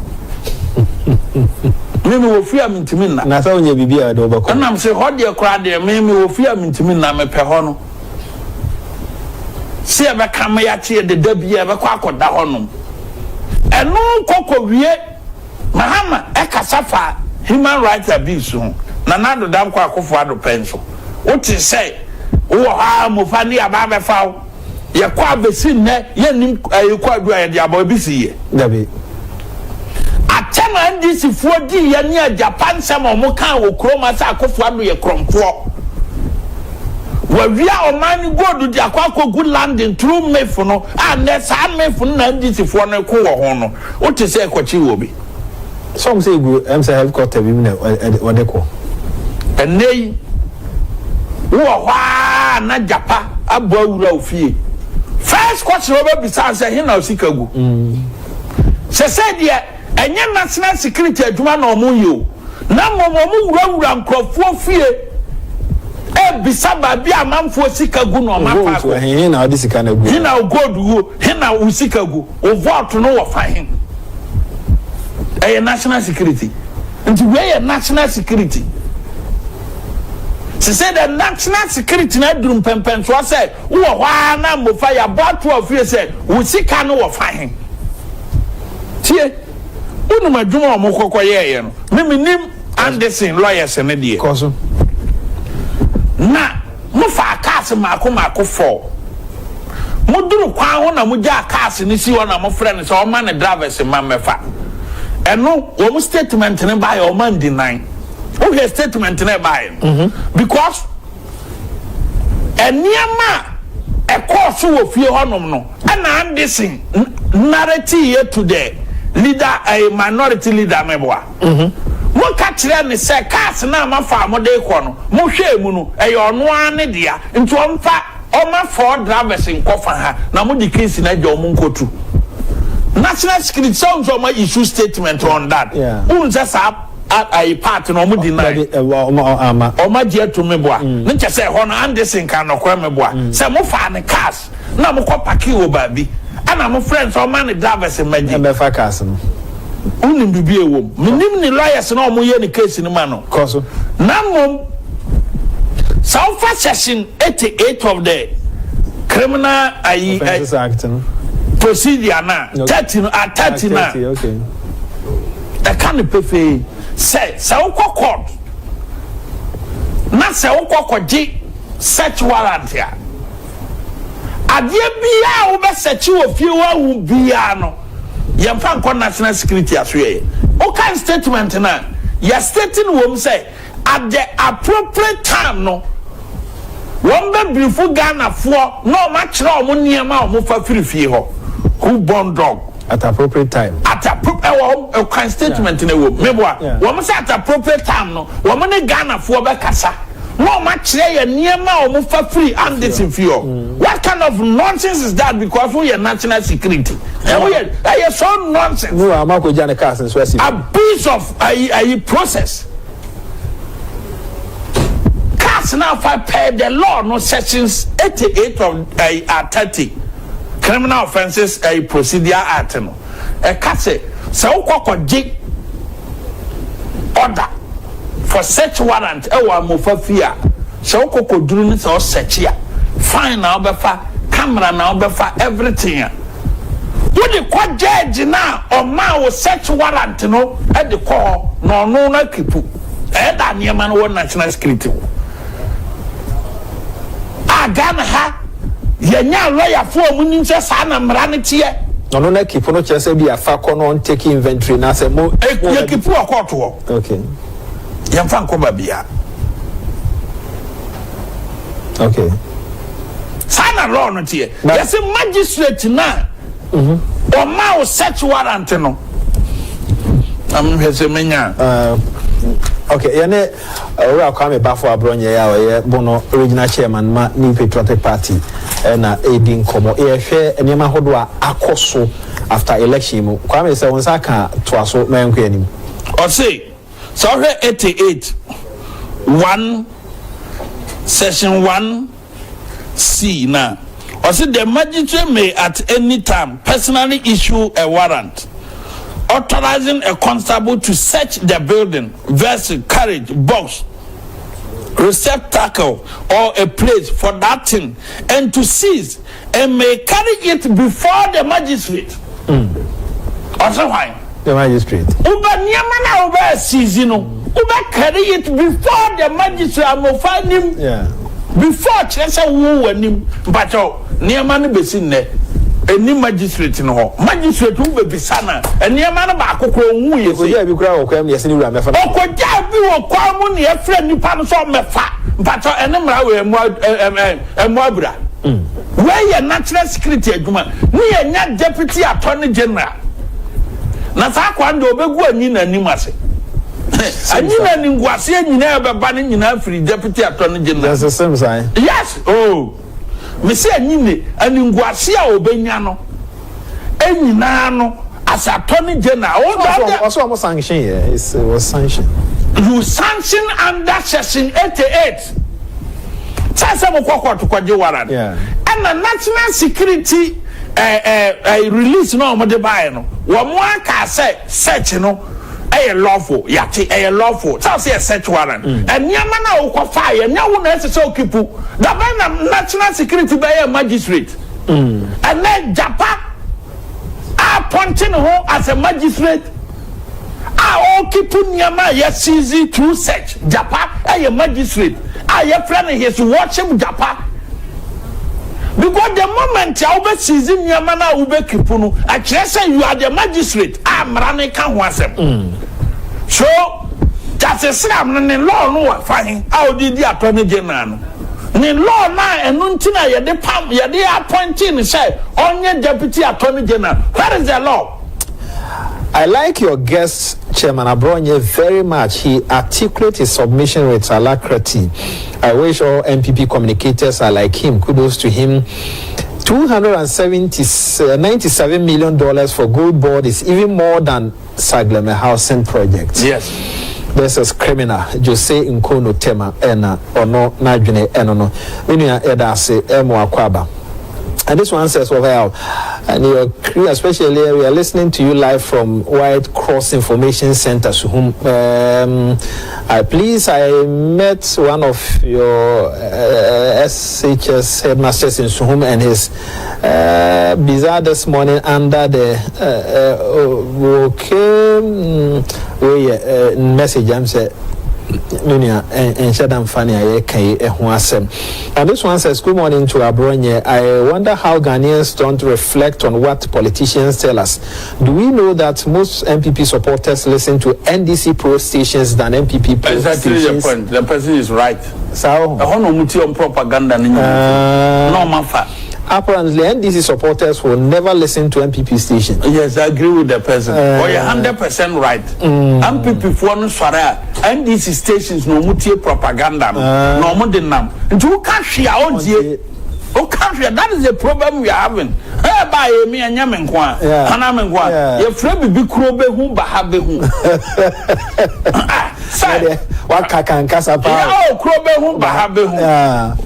Me mewɔ fie a mentumi nna. Na sɛ wonyɛ biribi a ɛde wobɛkɔ. Ɛnam sɛ hɔ deɛ koraa deɛ me mewɔ fie a mentumi nna, mepɛ hɔ no. Sɛ yɛbɛka ma yɛakye yɛde da bi a yɛbɛkɔ akɔda hɔnom. Ɛno kɔkɔwie Mahama ɛkasa fa human rights abuse ho. Nana Addo Dankwa Akufo Addo pɛ nso. Wote sɛ wowɔ hɔ a mofa ne yɛaba abɛfa wo. Yɛkɔ abɛsi nnɛ yɛnnim ɛyi kɔ adu a yɛde abɔ ebi si yɛ. Dabi. Atɛm a NDC foɔ dii yɛ ne agyapa nsɛm a wɔn kaa wɔ kurom ha sɛ Akufo Addo yɛ korɔmfoɔ. Wawia ɔman no gold de akɔ akɔgu London through MIF no a nnɛ saa MIF no na NDC foɔ no ko wɔ ho no. Wote sɛ ɛkɔkye wɔ bi. Sɛ wɔn sɛ egu ɛm sɛ helicopter bi mu na wɔde kɔ. Ɛnnɛ yi, wowɔ hɔ ara na gyapa abɔ awura wo fie. First question a wɔbɛbisa wo sɛ, he na wo sika gu? Sɛsɛɛ deɛ, ɛnyɛ national security adwuma na wɔyɛ o, na mmom wɔwurawura nkurɔfoɔ fie ɛrebisa baabi a amanfoɔ sika gu na wɔafa Gold akɔ. he na wɔde sika no agu? He na wo gold gu? He na wo sika gu? Wo vote no wɔ fa he? Ɛyɛ national security. Nti wei yɛ national security. Sese the national security na aduru mpɛmpɛnsoɔ sɛ wowɔ hɔ ara na mmofa yɛabɔ ato afie sɛ wo sika no wɔ fa he. Tie, wonim adwuma a wɔn kɔkɔ yɛɛyɛ no. Me menim Anderson lawyers no deɛ. Kɔ so. Na mofaa cars mmaako mmaako four. Moduru kwan ho na mogyaa cars no si hɔ na mofrɛ no sɛ ɔmma ne drivers mma mmɛfa. Ɛno wɔn statement no baeɛ wɔn andeny. Wohwɛ statement no ɛbaeɛ no because nneɛma a ɛkɔɔ so wɔ fie hɔnom no ɛna Anderson narrateeɛ to the leader, eh, minority leader meboa. Moka kyerɛɛ no sɛ cars no a moafa a mode rekɔ no, mohwɛɛ mu no, ɛyɛ ɔno ara ne dea, nti ɔmfa ɔmma four drivers nkɔfa ha na mode keys no agya wɔn nkɔtu. National security sɛ wohu sɛ wɔn issue statement on that, wohu sɛ saa ayi part no wɔn deny. Wɔn agye atum meboa. Ne kyɛ sɛ ɛhɔ no Anderson ka nɔkorɛ meboa sɛ mofaa ne cars. Na mo kɔ parking wɔ baabi ɛna mo frɛ no sɛ ɔma ne drivers mmɛgye. Ɛmmɛfa cars no. Wonim biribi a ɛwɔ mu. Menim ne lawyers no a wɔyɛ ne case no ma no. Kɔ so. Na mmom sɛ wofa section 88 of the criminal ayi Offences Act no. procedure no a, 30 no, a 30 no a, 30, okay. ɛka no pefee sɛ sɛ wokɔ court na sɛ wokɔ kɔgye search warrant a, Adeɛ biara a wobɛsɛkye wɔ fie hɔ ahu biara no, yɛmfa nkɔ National Security asoɛeɛ. Wokan statement no a, yɛ state no wɔ mu sɛ at the appropriate time no, wɔn bɛ brief Ghanafoɔ na wɔn akyerɛ wɔn nneɛma a wɔfa firi fie hɔ. Who born dog? At appropriate time. At appro ɛwɔ hɔ, ɛkan statement no wɔ mu. Meboa, wɔn sɛ at appropriate time no, wɔn ne Ghanafoɔ bɛkasa. Na wɔn akyerɛ yɛ nneɛma a wɔn fa firi Anderson fie hɔ. What kind of nonsense is that because woyɛ national security? Ɛwɔ yɛ ɛyɛ so nonsense. Ne wa ama akɔgya ne cars nso asi. Abuse of ayi ayi process. Cars na afa per the law no, sections 88 of ayi uh, 30 Criminal Offences ayi Procedure Act no, ɛka sɛ sɛ wokɔ kɔgye order for search warrant ɛwɔ amofa fie a, sɛ wokɔ kɔduru no sɛ ɔsɛkye a, fine na wobɛfa camera na wobɛfa everything a wode kɔ judge no a ɔmaa wo search warrant no de kɔ hɔ na ɔno no akeep ɛyɛ da nneɛma no wɔ national security hɔ a. Ghana ha yɛnya lɔyafoɔ a ɔmo nim sɛ saa na mmara no teɛ. Ɔno na keep no kyerɛ sɛ bi afa kɔ no ɔntake inventory na sɛ mo. Yɛ keep wɔ court hɔ. Yɛmfa nkɔ baabia. Saa na law no teɛ. Yɛsɛ magistrate na ɔma wo search warrant no na mehwɛ sɛ menya. Okay, yɛne Owura Kwame Bafo Aborɔnyɛ a ɔyɛ Bono Regional Chairman ma New Patriotic Party ɛna ɛredi nkɔmmɔ. Yɛhwɛ nneɛma ahodoɔ a akɔ so after election mu. Kwame, sɛ wo nsa ka toa so ma yɛnkɔ anim. Ɔse sɛ ɔhwɛ 88(1), section 1C na ɔse the magistrate may at any time personally issue a warrant authorizing a constable to search the building, vessel, carriage, box, receptacle or a place for that thing and to seize and may carry it before the magistrate. Ɔse hwan? The magistrate. Wobɛ nneɛma no a wobɛ seize no, wobɛ carry it before the magistrate, amofa anim. Before kyerɛ sɛ wo wɔ anim. Mpakyɛw, nneɛma no bɛsi nnɛ ɛni magistrate no hɔ. Magistrate wo bɛbisa na nneɛma no baako kora ɔhu yɛ sɛ Ogya bi kura wɔ kwan mu yɛsɛ ne wura mɛfa no. Ɔkɔgyaa bi wɔ kwan mu ne yɛfrɛ nipa no sɛ ɔmmɛfa. Mpakyɛw, ɛne mmara wɔ ɛmu abura. Wei yɛ national security adwuma ne yɛnya deputy attorney general na saa kwan de ɔbɛgu anyi n'anim ase, anyi n'animguaseɛ nyinaa bɛba ne nyinaa firi deputy attorney general. Yɛsɛ sɛm san. Yes, oh, mesi anyi ne animguase a ɔbɛnya no ɛnyinaa no as attorney general o. Ɔsɔ ɔmo sanction yɛ, it was sanction. You sanction under section 88 sɛ mo kɔ court kɔgye warrant. Ɛna national security release na wɔn de baayɛ no, wɔn aka sɛ search no ɛyɛ lawful. Yate, ɛyɛ lawful sɛ yɛ search warrant. Nneɛma na wokɔ fa yɛ nyɛ wo na ɛsɛ sɛ o keep dabɛn na national security bɛyɛ magistrate. Ɛnɛ Japa appoint ne ho as a magistrate a ɔre keep nneɛma a yɛ seize through search. Japa ɛyɛ magistrate a yɛfrɛ no His Worship Japa, because the moment a wobɛ seize nneɛma no a wobɛ keep no, ɛkyerɛ sɛ you are the magistrate a mmara no ka ho asɛm. So Justice Sram no, ne law no wɔ fa he a ɔde di attorney general no ne law na ɛno nti na yɛde pam, yɛde appointing no sɛ ɔnyɛ deputy attorney general? Where is the law? I like your guest, Chairman Abronye, very much. He articulates his submission with alacrity. I wish all NPP communicators are like him. Kudos to him. $297 million for gold board is even more than Saglemi housing project. This is criminal. Jose Nkono Tema ena ono n'adwene eno no. Menua, ɛda ase ɛmo akwaba. And this one says, well, and your crew, especially, we are listening to you live from White Cross Information Center. Suhum. Please, I met one of your SHS headmasters in Suhum and his bizarre this morning under the okay, we message. I'm say nua nhyɛ da mfa ne a yɛka yi ho asɛm. And this one says, "Good morning to Abronye. I wonder how Ghanaians don't reflect on what politicians tell us. Do we know that most NPP supporters listen to NDC pro stations than NPP pro Exactly the stations?" point. The person is right. So ɛhɔ na ɔmo ti ɔmo propaganda ne nyinaa na ɔmo afa. Apparently NDC supporters will never listen to NPP station. Yes, I agree with the person. Ɔyɛ 100% right. NPP foɔ no sɔrɔ a, NDC stations na ɔmo tie propaganda no na ɔmo de nam, nti woka hwee a ɔntie. Woka hwee, that is the problem we are having. Ɛ ba yɛ mi ɛnyɛ mi nko a hana mi nko a yɛfrɛ bibi kuro bɛhu baha bɛhu sɛ Waka kankasa paa. Yɛ o, kuro bɛhu baha bɛhu.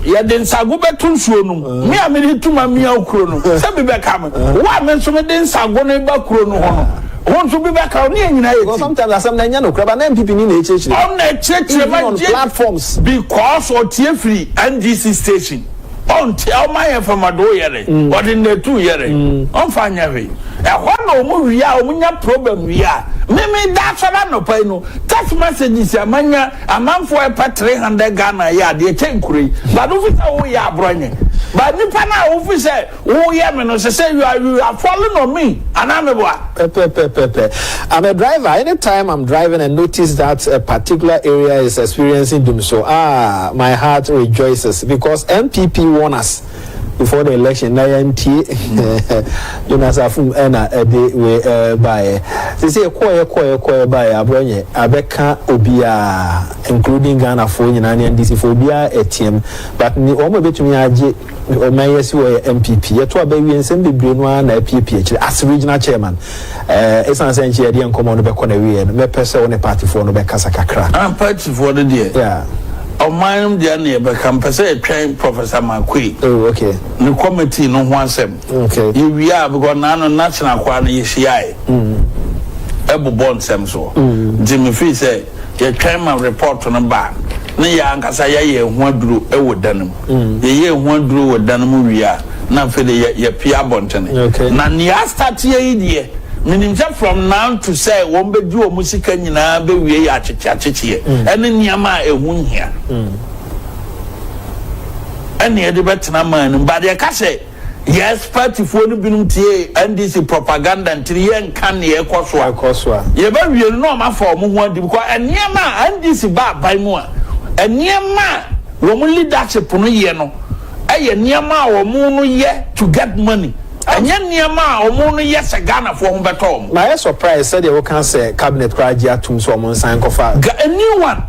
Yɛde nsago bɛto nsuo no mu. Mi a mede tuma mia kuro no sɛ bi bɛka me wo a, me nso mede nsago no ba kuro no hɔ no, wo nso bi bɛka wo ne yɛ nyinaa yɛ Because ti. sometimes asɛm na ɛnyɛ no kora ba na NPP ni na ɛkyerɛkyerɛ. Ɔno akyerɛkyerɛ Even ma on gye platforms. Because ɔtie firi NDC station, ɔnte ɔma yɛ famado yɛrɛ ɔde nnetu yɛrɛ ɔnfa nyɛ hwee. Ɛhɔ na ɔmo wie a, ɔmo nya problem wie a, mímí da asɔrɔ anɔpa yi no, text messages a manya, amanfoɔ ɛpɛ 300 Ghana yɛ adeɛ kyɛn kuro yi, but wofi sɛ woyɛ Aborɔnyɛ, but nipa na wofi sɛ woyɛ mi no sɛ you are falling on me anaa mi bɔ a. Pepe. I'm a driver. Anytime I'm driving and notice that a particular area is experiencing dumsor, ah, my heart rejoices because NPP won us. Before the election na yɛntie Jonas Afum ɛna ɛde wei ɛbaeɛ. Sese ɛkɔɔyɛ kɔɔyɛ kɔɔyɛ baeɛ Abronye abɛka obiara, including Ghanafoɔ nyinaa ne NDC foɔ, obiara ɛteam, but ne wɔn a ɛbɛtumi agye ɔman yi asi hɔ yɛ NPP. Yɛto aba wie, nsɛm bebree no ara na apiepie akyire. As regional chairman, ɛsiane sɛ nkyɛ yɛde nkɔmmɔ no bɛkɔ na wieɛ no, mɛpɛ sɛ wo ne partyfoɔ no bɛkasa kakra. Ah, partyfoɔ no deɛ, ɔman no deɛ ne yɛbɛka. Mpɛ sɛ yɛtwɛn Professor Markwei ne committee no ho asɛm. Yɛwie a, because naano national koraa no yɛhyiaeɛ ɛbobɔ nsɛm soɔ, nti mefii sɛ yɛtwɛn ma report no ba a, ne yɛ ankasa yɛayɛ ɛho aduro ɛwɔ da no mu. Yɛyɛ ɛho aduro wɔ da no mu wie a, na afei de yɛpie abɔntene. Na nea astateɛ yi deɛ, menim sɛ from now to sɛ wɔn bɛgye wɔn sika nyinaa bɛwie yɛ akyekye akyekyeɛ ɛne nneɛma a ɛho nhia ɛne yɛde bɛtena man no mu. But yɛka sɛ yes, partyfoɔ no binom tie NDC propaganda, ntiri yɛnka nea ɛkɔ so a ɛkɔ so a yɛbɛwie no na ɔmo afa ɔmo ho adi, because nneɛma a NDC ba aban mu a, nneɛma a wɔn leadership no yɛ no, ɛyɛ nneɛma a wɔn no yɛ to get money, ɛnyɛ nneɛma a wɔn no yɛ sɛ Ghanafoɔ ho bɛtɔ wɔn. Na yɛ surprise sɛdeɛ woka sɛ cabinet koraa gye atom sɛ ɔmo nsan kɔfa A new one,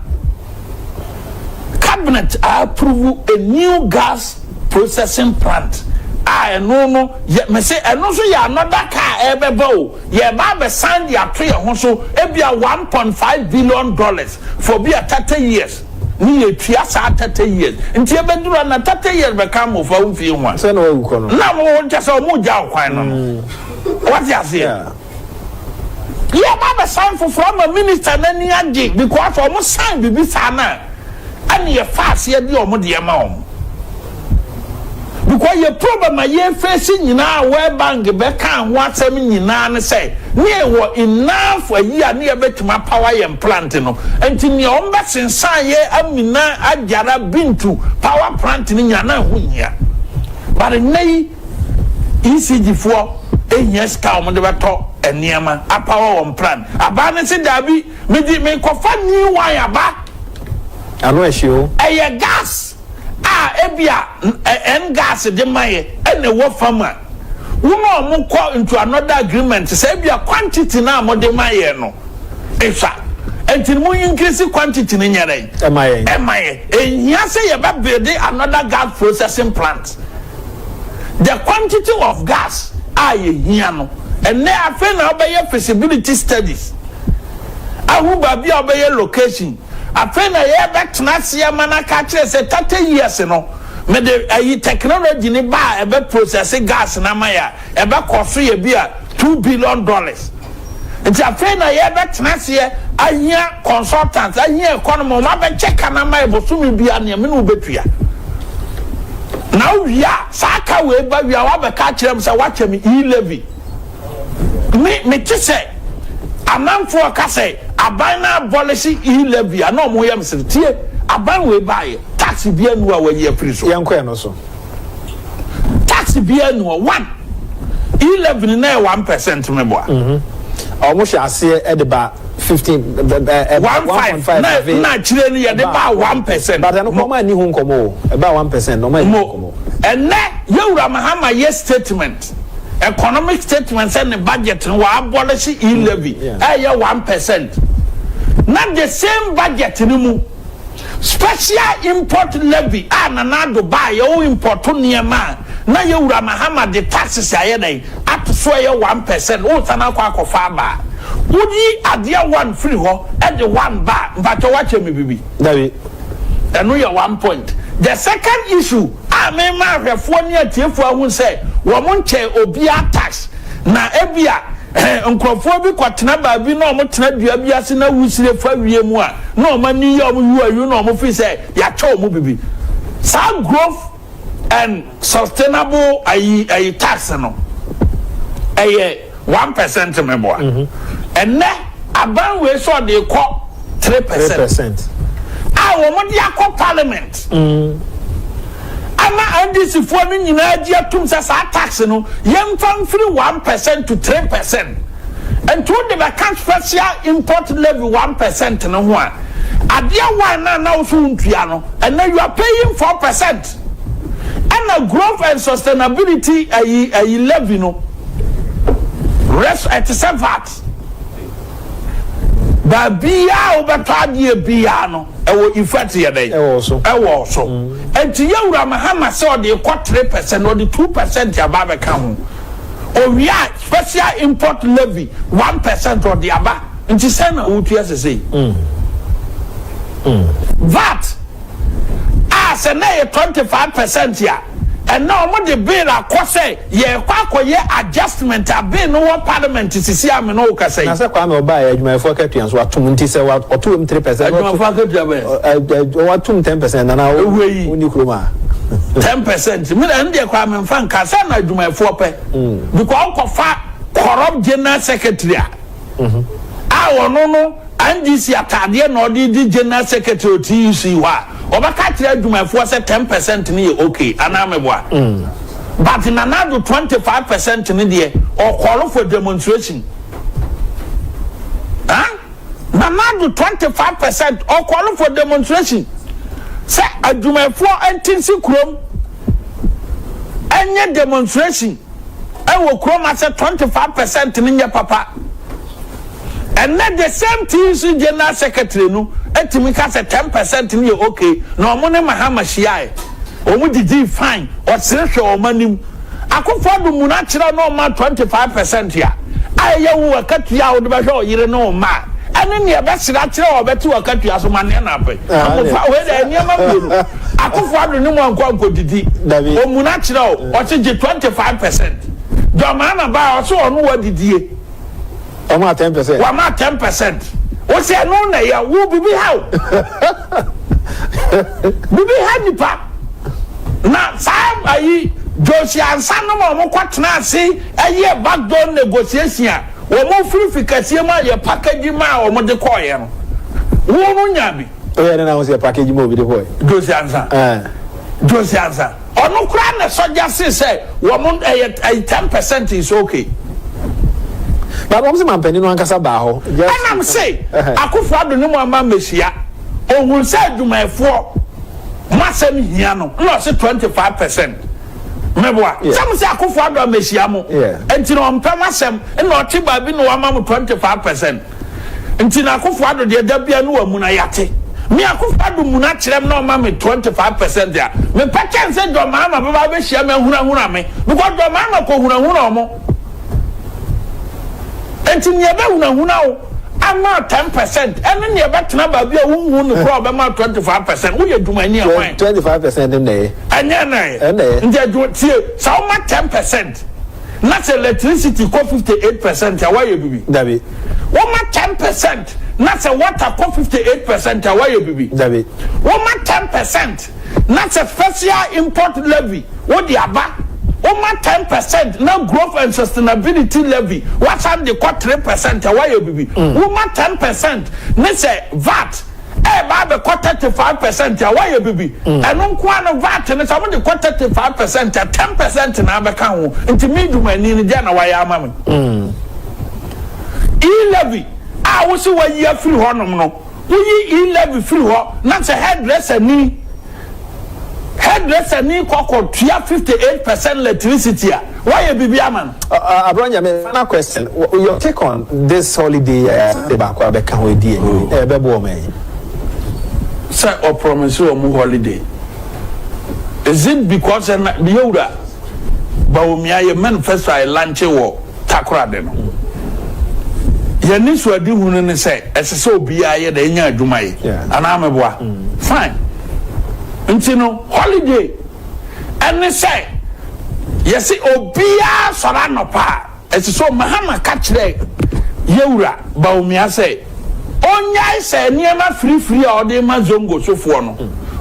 cabinet approve a new gas processing plant a ɛno no yɛ mɛ sɛ ɛno nso yɛ another car ɛbɛba o. Yɛba abɛsan de ato yɛn ho so ebia $1.5 billion for bi a 30 years ne yɛtua saa 30 years, nti ebɛduru na 30 years bɛka mmɔfra wo mfie ho a sɛ na wawu kɔ no na wo nkyɛ sɛ ɔmo gya wo kwan no, wate aseɛ? Yɛba abɛsan foforɔ ama minister n'ani agye because ɔmo san bibi saa na ɛne yɛfa aseɛ de ɔmo deɛ ma ɔmo, because yɛ problem a yɛfɛsi nyinaa, World Bank bɛka ho asɛm nyinaa ne sɛ ne yɛwɔ enough ayi a ne yɛbɛtumi apower yɛn plant no, nti nea ɔmo bɛsensan yɛ Amina Agyara Bintu power plant no nyinaa na ɛho nyia. But nnɛ yi ECG foɔ ehia sika a wɔn de bɛtɔ nneɛma apower wɔn plant abaa ne se daabi, medi mekɔfa new one aba. Ano ɛhye o. Ɛyɛ gas a ebia ɛn gas de ma yɛ ɛna ɛwɔ fam a wɔn a wɔn kɔ into another agreement sɛ ebia quantity na a wɔde ma yɛ no ehwa, nti mo increase quantity ne nyɛrɛ ɛma yɛn. Ɛma yɛ ehia sɛ yɛbɛ build another gas processing plant. The quantity of gas a yɛhia no ɛnɛ, afei na wobɛyɛ feasibility studies ahu baabi a wobɛyɛ location. Afei na yɛbɛtena aseɛ ma no aka kyerɛ sɛ 30 years no, mede ayi technology ne ba a ɛbɛ process gas na ama yɛ a ɛbɛkɔ so yɛ bi a $2 billion. Nti afei na yɛbɛtena aseɛ ahia consultant, ahia economy, ɔmo abɛkyɛ ka na ama yɛ bosome bi a nea me ne wobɛtua na wowie a, saa ka wei ba wie a, wabɛka akyerɛ m sɛ wakyɛ me e-levy. Me mete sɛ amanfoɔ ka sɛ aban na abolish e-levy a, na ɔmo yɛ me sɛ tie, aban wei baayɛ, tax bi anu a wayi afiri so. Yɛnkɔ yɛn no so. Tax bi anu a one e-levy na yɛ 1% me boa. Ɔmo hyɛ aseɛ ɛde ba 15 ɛ 1.5 na na akyire no yɛde ba 1%. But ɛno kɔ, ɔmo ani ho nkɔmɔ o. Ɛba 1% ɔmo ani ho mo nkɔmɔ. Ɛnɛ yɛwura Mahama yɛ statement, economic statement, sɛ ne budget no wɔ abolish e-levy. Ɛyɛ 1% na the same budget no mu, special import levy a Nana Addo baa yɛwɔ import nneɛma a na yɛwura Mahama de taxes ayɛ dɛn ato so, ɛyɛ 1%. Wosan akɔ akɔfa aba a, woyi adeɛ one firi hɔ ɛde one ba, mpatwɛ wakyɛ me bibi. Dabi. Ɛno yɛ one point. The second issue a mema ahwɛfoɔ ne atiefoɔ ahu sɛ wɔn nkyɛn obiara tax na ebia nkurɔfoɔ bi kɔtena baabi na wɔn tena dua bi ase na wusire fa wie mu a na wɔn ani yɛ wɔn yu ayu na wɔn fi sɛ yɛakyɛ wɔn bibi. Saa growth and sustainable ayi tax no ɛyɛ 1% mɛboa. Ɛnɛ aban wei sɛ ɔde kɔ three three percent percent a wɔn de akɔ parliament ama NDC foɔ no nyinaa gye atum sɛ saa tax no yɛmfa mfiri 1% to 3%. Nti wode bɛka special import levy 1% no ho a, adeɛ one na na woso ntua no, ɛnɛ you are paying 4%. Ɛna growth and sustainability ayi levy no res ɛte sɛ VAT. Baabiaa wobɛtɔ adeɛ biaa no, ɛwɔ effect yɛ dɛn? Ɛwɔ so. Ɛwɔ so. Nti yɛwura Mahama sɛ ɔde kɔ 3%, ɔde 2% aba abɛka ho. Owia, special import levy 1% ɔde aba. Nti sɛn na wotua sese? VAT a sɛ na yɛ 25% a, ɛna wɔn de bill akɔ sɛ yɛkɔ akɔyɛ adjustment a, bill no wɔ parliament sisi ame no kasa yi. Na sɛ Kwame ɔbaa yɛ, adwumayɛfoɔ akatua nso watom, nti sɛ ɔto mu 3%. Adwumayɛfoɔ akatua bɛyɛ? Watom 10% nana. Ewu yi. Woni kurom a. 10% mi na ɛno deɛ kɔ amemfa nka sɛ na adwumayɛfoɔ pɛ, because ɔkɔfa corrupt general secretary a ɔno no NDC ataadeɛ na ɔde di general secretary TUC hɔ a, ɔbɛka kyerɛ adwumayɛfoɔ sɛ 10% no yɛ okay anaa meboa? But Nana Addo 25% no deɛ, ɔcall for demonstration. Huh? Nana Addo 25%, ɔcall for demonstration sɛ adwumayɛfoɔ nti nsi kurom ɛnyɛ demonstration ɛwɔ kurom asɛ 25% no nyɛ papa. Ɛnɛ the same TUC general secretary no ɛtumi ka sɛ 10% no yɛ okay, na ɔmo ne Mahama hyiae, ɔmo didi fine, ɔsere hwɛ ɔmo anim. Akufo Addo mu n'akyerɛ na ɔma 25% a ɛyɛ wo akatua a wode bɛhwɛ ɔyere ne ɔma a, ɛne nea ɛbɛsere akyerɛ a ɔbɛte wɔ akatua so ma nea na apɛ. Amofa wei dɛ, nneɛma mmienu, Akufo Addo ne mu ankɔ ankɔdidi. Dabi. Ɔmu n'akyerɛ o, ɔte gye 25%. Dɔmaana baa, ɔsɛ ɔno wɔ didie. Ɔmo a 10%. Wama 10%, wosi ɛno na yɛ wo bibi ha o, bibi ha nipa. Na saa ayi Josia Ansa no ma wɔn kɔ tena ase ɛyɛ backdoor negotiation a wɔn firifiri kɛseɛ mu a yɛ package ma a wɔn de kɔɔyɛ no, wɔn no nya bi. Oyɛ ne na ho sɛ package ma obi de kɔɛ. Josia Ansa. Josia Ansa ɔno koraa na sɔgya se sɛ wɔn ɛyɛ 10% is okay. But wɔn sɛ mampanin no ankasa baa hɔ. Ɛnam se Akufo Addo ne mu ama mmehyia ohun sɛ adwumayɛfoɔ mo asɛm hia no, na ɔse 25%. Mɛboa? Sɛm sɛ Akufo Addo amehyia mo, nti na ɔmpɛ mo asɛm na ɔte baabi na wama mo 25%. Nti na Akufo Addo deɛ, da bia no wa mu na yate me Akufo Addo mu na kyerɛ m na ɔma me 25% a, mepɛ kyɛn sɛ John Mahama bɛba abɛhyia me ahunahuna me, because John Mahama kɔ hunahuna ɔmo. Nti nea ɛbɛhunahuna wo ama 10% ɛne nea ɛbɛtena baabi a wonhu no koraa ɔbɛma 25%, woyɛ adwumani a, hwan? 25% ne yɛ. Ɛnyɛ nan? Ɛnna yɛ. Nti adwuma tie, sɛ woma 10% na sɛ electricity kɔ 58% a, woayɛ bibi? Dabi. Woma 10% na sɛ water kɔ 58% a, woayɛ bibi? Dabi. Woma 10% na sɛ special import levy wode aba, woma 10% na growth and sustainability levy wasan de kɔ 3% a, woayɛ bibi? Woma 10% ne sɛ VAT ɛɛba abɛkɔ 35% a, woayɛ bibi? Ɛno nko ara no, VAT no sɛ wode kɔ 35% a, 10% na abɛka ho. Nti me dwumani no deɛ na wayɛ ama me? E-levy a wosi wayi afiri hɔnom no, woyi e-levy firi hɔ na sɛ hairdresser ni kɔkɔ tua 58% electricity a, wayɛ biribi ama no? Abronye, me final question. Your take on this holiday de baako abɛka ho edi anim. Ɛbɛboɔ ɔman yi? Sɛ ɔpromise wɔ mu holiday, is it because ɛna yɛwura Bawumia yɛ manifesto a yɛlaunch wɔ Takoradi no, yɛne suadi hunu ne sɛ ɛsɛ sɛ obiara yɛ dɛ ɛnya adwuma yi anaa meboa? Fine. Nti no holiday ɛne sɛ yɛsi obiara sɔrɔ anɔpa a, ɛsɛ sɛ Mahama ka kyerɛ yɛwura Bawumia sɛ onyae sɛ nneɛma firifiri a ɔde ma zongo sofoɔ no,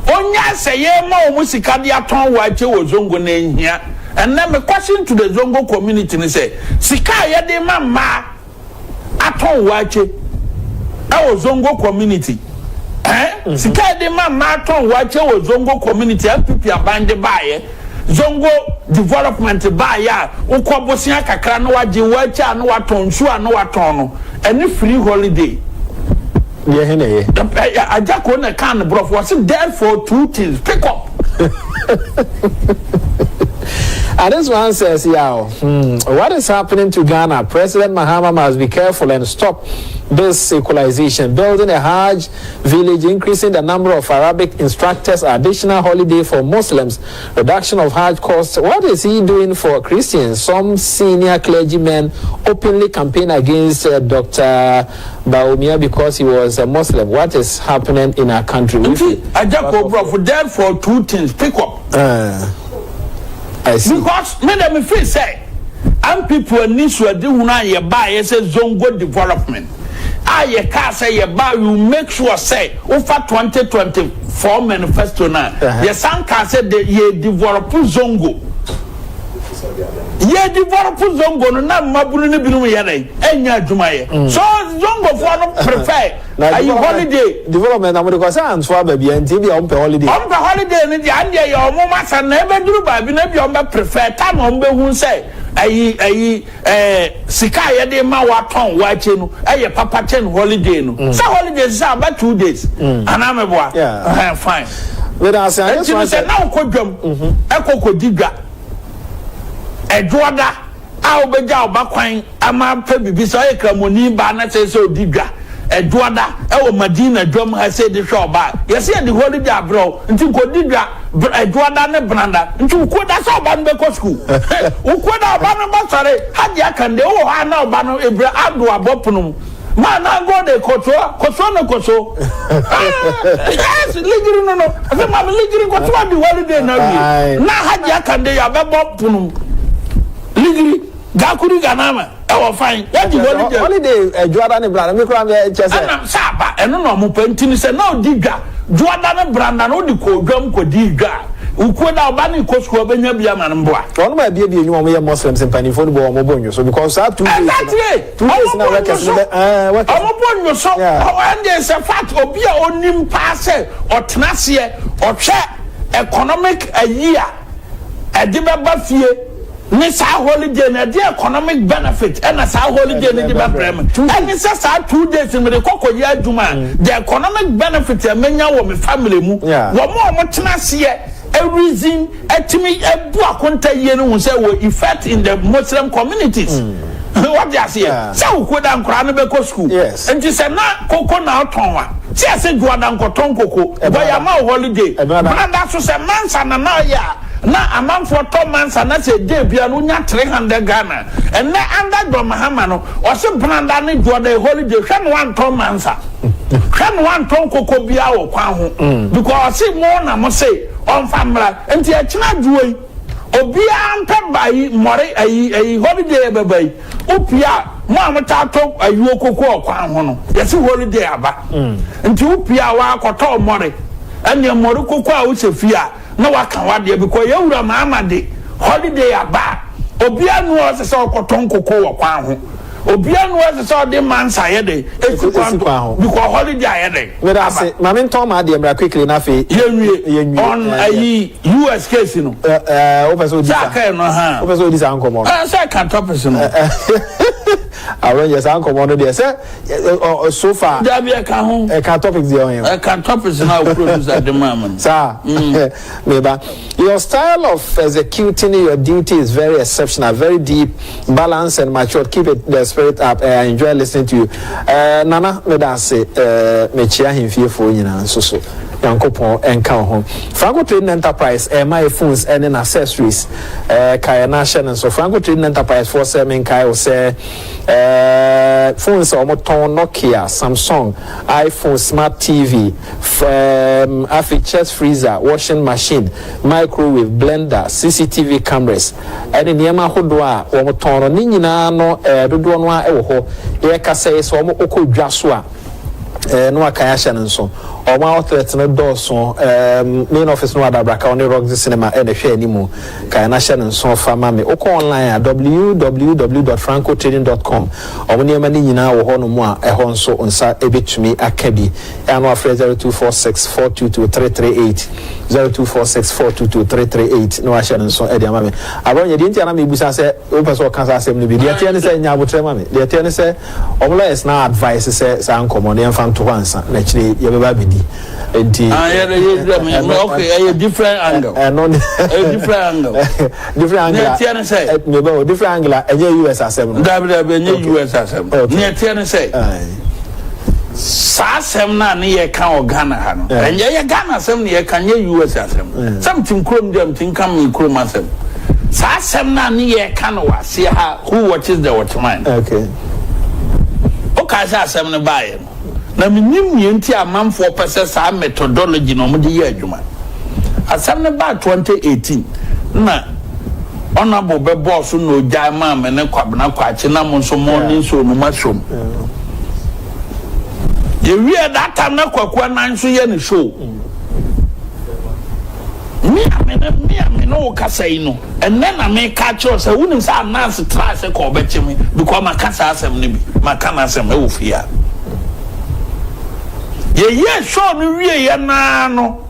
onyae sɛ yɛma wɔn sika de atɔn waakye wɔ zongo na ehia. Ɛnɛ me question to the zongo community ni sɛ, sika a yɛde ma mmaa atɔn waakye ɛwɔ zongo community, sika a yɛde ma mmaa atɔn waakye wɔ zongo community, NPP aban de baayɛ, zongo development baayɛ a, wokɔ bosia kakra na wagye waakye a na watɔn, nsuo a na watɔn no, ɛne free holiday? Deɛ he na ɛyɛ? Agyako na kan ne borɔfo, wɔsi therefore two things pick up. And this one says, yeah, what is happening to Ghana? President Mahama must be careful and stop this equalization. Building a Hajj village, increasing the number of Arabic instructors, additional holiday for Muslims, reduction of Hajj costs. What is he doing for Christians? Some senior clergymen openly campaign against Dr. Bawumia because he was a Muslim. What is happening in our country? Nti Agyako Brɔfo, therefore two things pick up. I see. Because me de me feel sɛ NPP ani so adi hunu a yɛba a yɛsɛ Zongo development a yɛkaa sɛ yɛba, you make sure sɛ wofa 2024 manifesto no a, yɛsan kaa sɛ de yɛ develop Zongo, yɛ develop Zongo no na mmabunu no binom yɛ dɛ ɛnya adwumayɛ, so Zongofoɔ no prefer ayi holiday. Development na mo de kɔ sɛ anso aba bia, nti bi a ɔmpɛ holiday. Ɔmpɛ holiday no deɛ, andeɛ yɛ ɔmo masa na ɛbɛduru baabi na bi ɔmo bɛ prefer time a ɔmo bɛhu sɛ ayi sika a yɛde ma watɔn wakye no ɛyɛ papa kyɛn holiday no, sɛ holiday sɛ aba 2 days anaa mɛboa? Yeah. Fine. Wait, I say, I Nti no sɛ na wokɔ dwam ɛkɔ kɔdi dwa ɛdwoɔda a, wobɛgya ɔba kwan ama pɛ biribi sɛ ɔyɛ Kramoni ba na sɛ ɔdi dwa ɛdwoɔda ɛwɔ Madina dwam ha sɛ de hwɛ ɔba a, yɛsɛ yɛde holiday abrɛ wo, nti nkɔdi dwa ɛdwoɔda ne branda. Nti wokuoda sɛ ɔba no bɛkɔ sukuu, wokuoda ɔba no bɛsɔre hagye aka nde wowɔ hɔ a, na ɔba no ebire ado abɔ pono mu maa na go de kotoa kosoa ne koso. Ah, yes, ligiri no ɛsɛ maame ligiri kotoa di holiday na wie na hagye aka nde yɛ abɛbɔ pono mu ligiri gakuri ganama ɛwɔ fan yɛdi holiday. Holiday adwoada ne bra mi kura mi kyɛ sɛ. Ɛna sɛ aba ɛno na ɔmo pɛ, nti ni sɛ na odi dwa dwoada ne branda na odi kɔ dwam kɔ di dwa, okuo da ɔba ne kɔ sukuu, ɔbɛnya bi ama no mboa. Wɔn mu abiebie nnwuma, wɔn yɛ Muslims mpanimfoɔ no bɔ wɔn bɔ nyo so because saa 2 days. 2 days na workers no bɛ workers. Ɔmo bɔ nyo so. Ɔwɔ ɛnde sɛ fact, obi a onim paa sɛ ɔtena aseɛ ɔhwɛ economic ayi a ɛde bɛba fie ne saa holiday na ɛde economic benefit ɛna saa holiday ne de bɛbrɛ mu, ɛne sɛ saa 2 days mi de kɔkɔ yɛ adwuma, the economic benefit ɛmɛnya wɔ mi family mu. Wɔn a wɔn tena aseɛ reason ɛtumi ɛbu akonta yie no ho sɛ wɔ effect in the Muslim communities. Wɔde aseɛ sɛ woko da nkwaraa no bɛkɔ school. Nti sɛ na koko na ɔtɔn wa sɛ ɛsɛ juada nkɔtɔn koko bɔyɛ ama wo holiday. Branda so sɛ mansa na ɔyɛ a, na amanfoɔ tɔ mansa na sɛ day bia no wonya 300 Ghana. Ɛnɛ under John Mahama no, ɔsɛ branda ne juada holiday, hwɛ no wantɔn mansa, hwɛ no wantɔn koko bia wɔ kwan ho, because ɔse mo na mo se ɔmfa mmra. Nti ɛkyena adwoɔ yi, obiara mpɛ ba yi mmɔre ayi holiday bɛba yi, wopia mo a motaa tɔ ayuo koko ɔkwan ho no, yɛsi holiday aba nti wopia a wakɔtɔ mmɔre, ɛnneɛ mmɔre koko a wohyɛ fie a na waka wadeɛ, because yɛwura Maama de holiday aba a, obiara nu ɔsɛ sɛ ɔkɔtɔ nkoko wɔ kwan ho, obiara nu ɔsɛ sɛ ɔde mansa yɛ de esi kwan ho, because holiday ayɛ de. Meda ase, maame ntɔn maa deɛ mmra quickly na afei. Yɛnwie. Yɛnwie. On ayi US case no. Ɛɛ, wopɛ sɛ odi sɛ sa aka yɛ no ha. Wopɛ sɛ odi saa nkɔmɔ no? Ɛɛ, sɛ ka topics no. Awɔnyɛ saa nkɔmɔ no deɛ sɛ ɛ ɔ so far. Dabi, ɛka ho. Ɛka topics deɛ ɔyɛ. Ɛka topics na o producer de maa mi no. Saa meba, your style of executing your duty is very exceptional, very deep, balanced and matured. Keep it the spirit up. I enjoy listening to you. Nana, meda ase. Mekyia ahemfiefoɔ nyinaa nso so, Nyankopɔn ɛnka wo ho. Franco Trading Enterprise ɛma yɛ phones ɛne na accessories. Kaeɛ no ahyɛ no nso, Franco Trading Enterprise foɔ sɛ menkae wo sɛ phones a wɔtɔn: Nokia, Samsung, iPhone, smart TV, afei chest freezer, washing machine, microwave, blender, CCTV cameras ɛne nneɛma ahodoɔ a wɔtɔn no ne nyinaa no, dodoɔ no a ɛwɔ hɔ. Yɛkasa yi sɛ wɔn kɔ dwa so a, no aka ahyɛ no nso, ɔmo outlet no dɔɔso. Main office no Adabraka, ɔne Roxy Cinema ɛna ɛhwɛ anim. Kae na hyɛ no nso fa ma me, wokɔ online a, www.francotrading.com. Ɔmo nneɛma no nyinaa wɔ hɔ nom a ɛhɔ nso nsa ɛbɛtumi aka bi. Ɛno afrɛ 0246 422 338, 0246 422 338, na wahyɛ no nso ɛde ama me. Aborɔnyɛ deɛ nti ana mebusa sɛ wopɛ sɛ ɔka saa asɛm no bi deɛ, teɛ ne sɛ nya abotrɛ ma me. Deɛ teɛ ne sɛ ɔmo lawyers na advice sɛ saa nkɔmmɔ no yɛmfa nto hɔ ansa na akyire yɛbɛba abɛdi. adi. Nti. Ah, yɛ yɛ yɛ okay, ɛyɛ different angle. Ɛno ne. Ɛyɛ different angle. Different angle. Nea ɛteɛ ne sɛ. Meba o, different angle a ɛnyɛ US asɛm no. Dabi dabi, ɛnyɛ US asɛm. Nea ɛteɛ ne sɛ. Saa asɛm no a ne yɛka wɔ Ghana ha no, ɛnyɛ yɛ Ghana asɛm ne yɛka, nyɛ US asɛm. Sɛ mte kurom deɛ, mte nka me kurom asɛm. Saa asɛm no a ne yɛka no wɔ aseɛ ha, who watches the watchman. Wokae sɛ asɛm no baeɛ no, na menim nea nti a amanfoɔ pɛ sɛ saa methodology na wɔde yɛ adwuma. Asɛm no baa 2018 na Honourable bɛbɔɔ so na ogyae maa me ne Kwabena Kwakye na mo nso mo ne nsuo no moasom. Yɛwie that time na Kwaku Anan nso yɛ ne show. Me a me ne me a me ne wo kasa yi no, ɛnnɛ na meka akyerɛ wo sɛ wonim sɛ Ananse traa sɛ ka ɔbɛkye me because maka saa asɛm no bi, maka n'asɛm ɛwɔ fie ha. Yɛyɛɛ show no wieɛ naa no,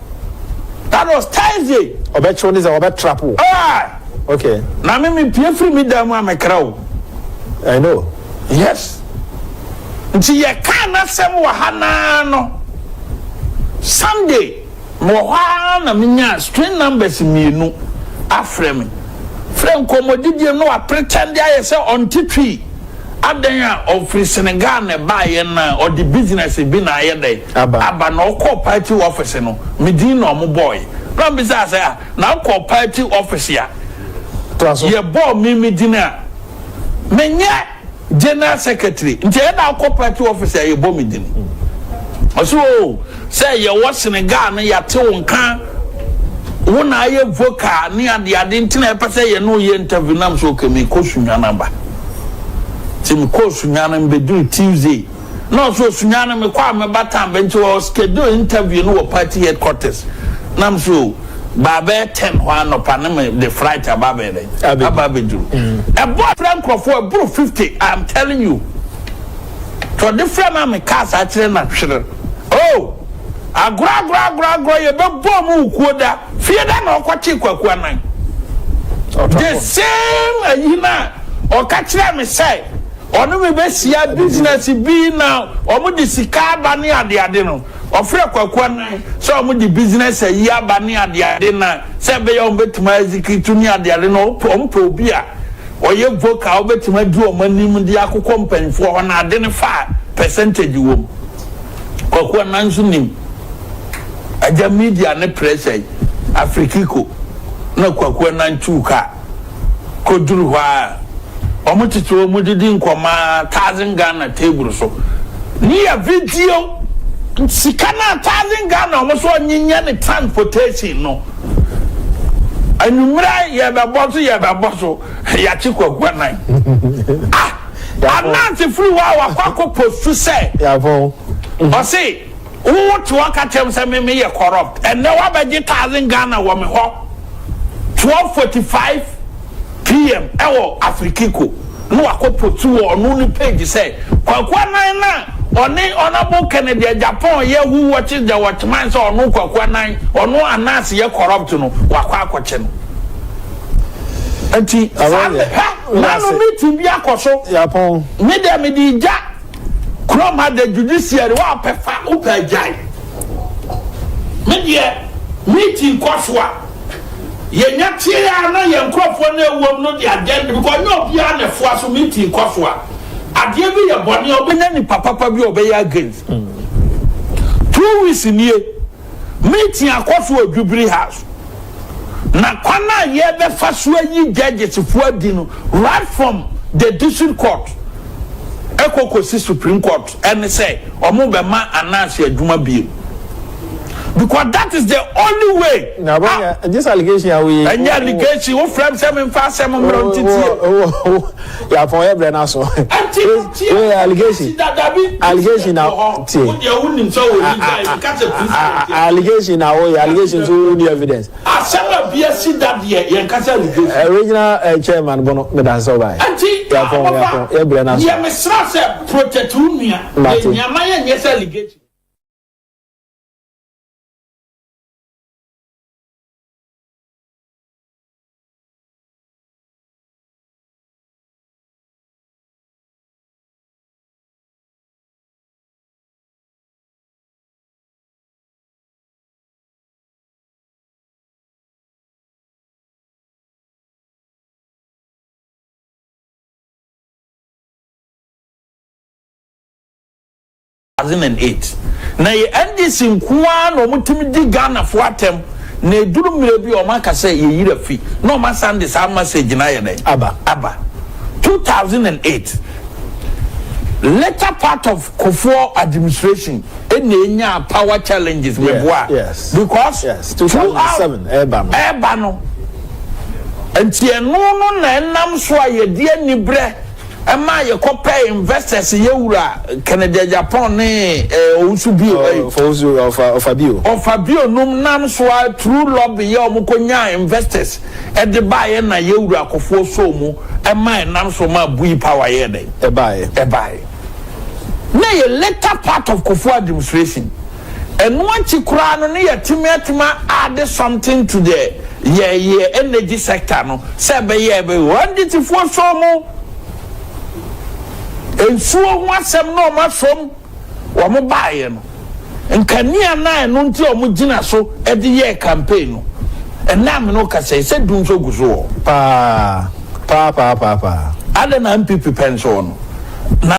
that was Thursday. Ɔbɛkye wo ne sɛ ɔbɛ trap wo. Ah! Okay. Na me me pie firi me dan mu a mekra o. I know. Yes. Nti yɛkaa n'asɛm wɔ ha naa no, Sunday mewɔ hɔ ara na menyaa string numbers mmienu afrɛ me. Frɛ nkɔmmɔdidie mu na wapretɛnde ayɛ sɛ ɔnte Twi. Adɛn a ɔfiri Senegal na ɛbaeɛ na ɔde business bi na ayɛ dɛn aba na ɔkɔɔ party office no, me din na ɔmo bɔɔe. Na mebisaa sɛ, ah, na wokɔɔ party office a yɛbɔɔ me me din a, menyɛ general secretary nti ɛyɛ na wokɔ party office a yɛbɔ me din? Ɔse oo, sɛ yɛwɔ Senegal no yɛate wo nka, wo na ayɛ vocal ne adeade nti na yɛpɛ sɛ yɛne wo yɛ interview. Nam sɛ okay, mekɔ Sunyani aba. Nti mekɔɔ Sunyani, mebɛduru Tuesday na ɔsɛ Sunyani mekɔ a mɛba time bɛ nti wɔ schedule interview no wɔ party headquarters. Nam so baa bɛyɛ 10 hɔ anɔpa ne me de flight aba abɛyɛ dɛ aba abɛduru. Ɛbɔ frɛ nkurɔfoɔ ɛboro 50, I am telling you. Tí ɔde frɛ no a meka saa kyerɛ na hwere oh, agorɔ agorɔ agorɔ agorɔ yɛbɛbɔ mu wukuo da fie da na ɔkɔkye Kwaku Anan, the same ayi na ɔka kyerɛ me sɛ ɔno me bɛhyia business bi na ɔmo de sika aba ne adeade no. Ɔfrɛ Kwaku Anan sɛ ɔmo de business ayi aba ne adeade na sɛ ɛbɛyɛ ɔmo bɛtumi execute ne adeade no, ɔmo pɛ obi a ɔyɛ vocal, wobɛtumi adi ɔmo anim de akokɔ mpanyinfoɔ hɔ na ade no fa percentage wɔ mu. Kwaku Anan nso nim agya media ne pressure yi. Afrikiko na Kwaku Anan tuu kaa kɔduru hɔ a, ɔmo tete wɔn didi nkɔmaa 1,000 Ghana table so ne yɛ video sika na 1,000 Ghana ɔmo so ɔnyenyɛ ne transportation no. Anwummerɛ yɛbɛbɔ so, yɛbɛbɔ so, yɛakye Kwaku Anan. Ah, Ananse firi hɔ a wakɔ akɔ post sɛ ɔse wo te hɔ ka kyerɛ m sɛ me meyɛ corrupt, ɛnɛ woabɛgye 1,000 Ghana wɔ me hɔ 12:45 p.m. ɛwɔ Afrikiko na wakɔ post wɔ ɔno ne page sɛ Kwaku Anan na ɔne Honourable Kennedy Agyapong yɛ who watches the watchman, sɛ ɔno Kwaku Anan, ɔno Ananse yɛ corrupt no, wakɔ akɔkye no. Nti saa hɛ nanu meeting bi akɔ so. Me deɛ, me de gya kurom ha, the judiciary wa pɛ fa wopɛ agyae. Me deɛ, meeting kɔ so a yɛnya tie a na yɛn nkurɔfoɔ no ɛwom no de agenda because nyɛ obiara na ɛfoa so. Meeting kɔ so a adeɛ bi yɛ bɔne a ɔbɛnya nipa papa bi a ɔbɛyɛ against. 2 weeks nie, meeting akɔ so wɔ Jubilee House na kwan a yɛbɛfa so ayi judges foɔ adi no, right from the district court ɛkɔ kɔsi Supreme Court, ɛne sɛ ɔmo bɛma Anaase adwuma biem because that is the only way. Na bɔ this allegation a woyi. Ɛnyɛ allegation, wo frɛ m sɛ memfa asɛm mmerɛ ntitie. Yàpɔn yɛ brɛ n'aso. Ɛnti Wey allegation. Allegation na tie. Wo deɛ, wonim sɛ wɔ yi gya ka sɛ president. Allegation na woyɛ allegation so wo ni evidence. Asɛm a bia si da deɛ, yɛn kasa allegation. Regional chairman bɔnɔ medansa ɔbaa. Ɛnti Yàpɔn yàpɔn yɛ brɛ n'aso. Deɛ mesra sɛ protect wo nua. Mate. Yɛ nyama yɛ nyɛ sɛ allegation. 2008 na yɛ NDC nkoa na wɔn tumi di Ghanafoɔ atɛm na eduru mmerɛ bi a wɔn aka sɛ yɛyira fi na wɔn asan de saa message na ayɛ dɛ. Aba. Aba. 2008, later part of Kufuor administration, ɛna enya power challenges, meboa? Because 2007 ɛɛba no. Ɛɛba no, nti ɛno no na ɛnam so a yɛde anibrɛ ɛma yɛkɔpɛ investors, yɛwura Kennedy Agyapong ne Owusu bio. Ɔfa ɔfa ɔfa bio. Ɔfa bio nom nam so a through lobby yɛ ɔmo kɔ nya investors ɛde baayɛ na yɛwura Kufuor so mu ɛma ɛnam so ma Bui Power yɛ dɛ. Ɛbaayɛ. Ɛbaayɛ na yɛ later part of Kufuor administration. Ɛno akyi koraa no, ne yɛtumi atumi add something to the yɛ energy sector no sɛ ɛbɛyɛ wɔn de tifoɔ so mu nsuo ho asɛm na ɔmo asom wɔn baayɛ no, nkanea na ɛno nti a wɔn gyina so ɛde yɛ campaign no, ɛnam no kasa sɛ dum so gu so wɔ. Paa paa paa paa paa. Ada na NPP pɛ nso no na.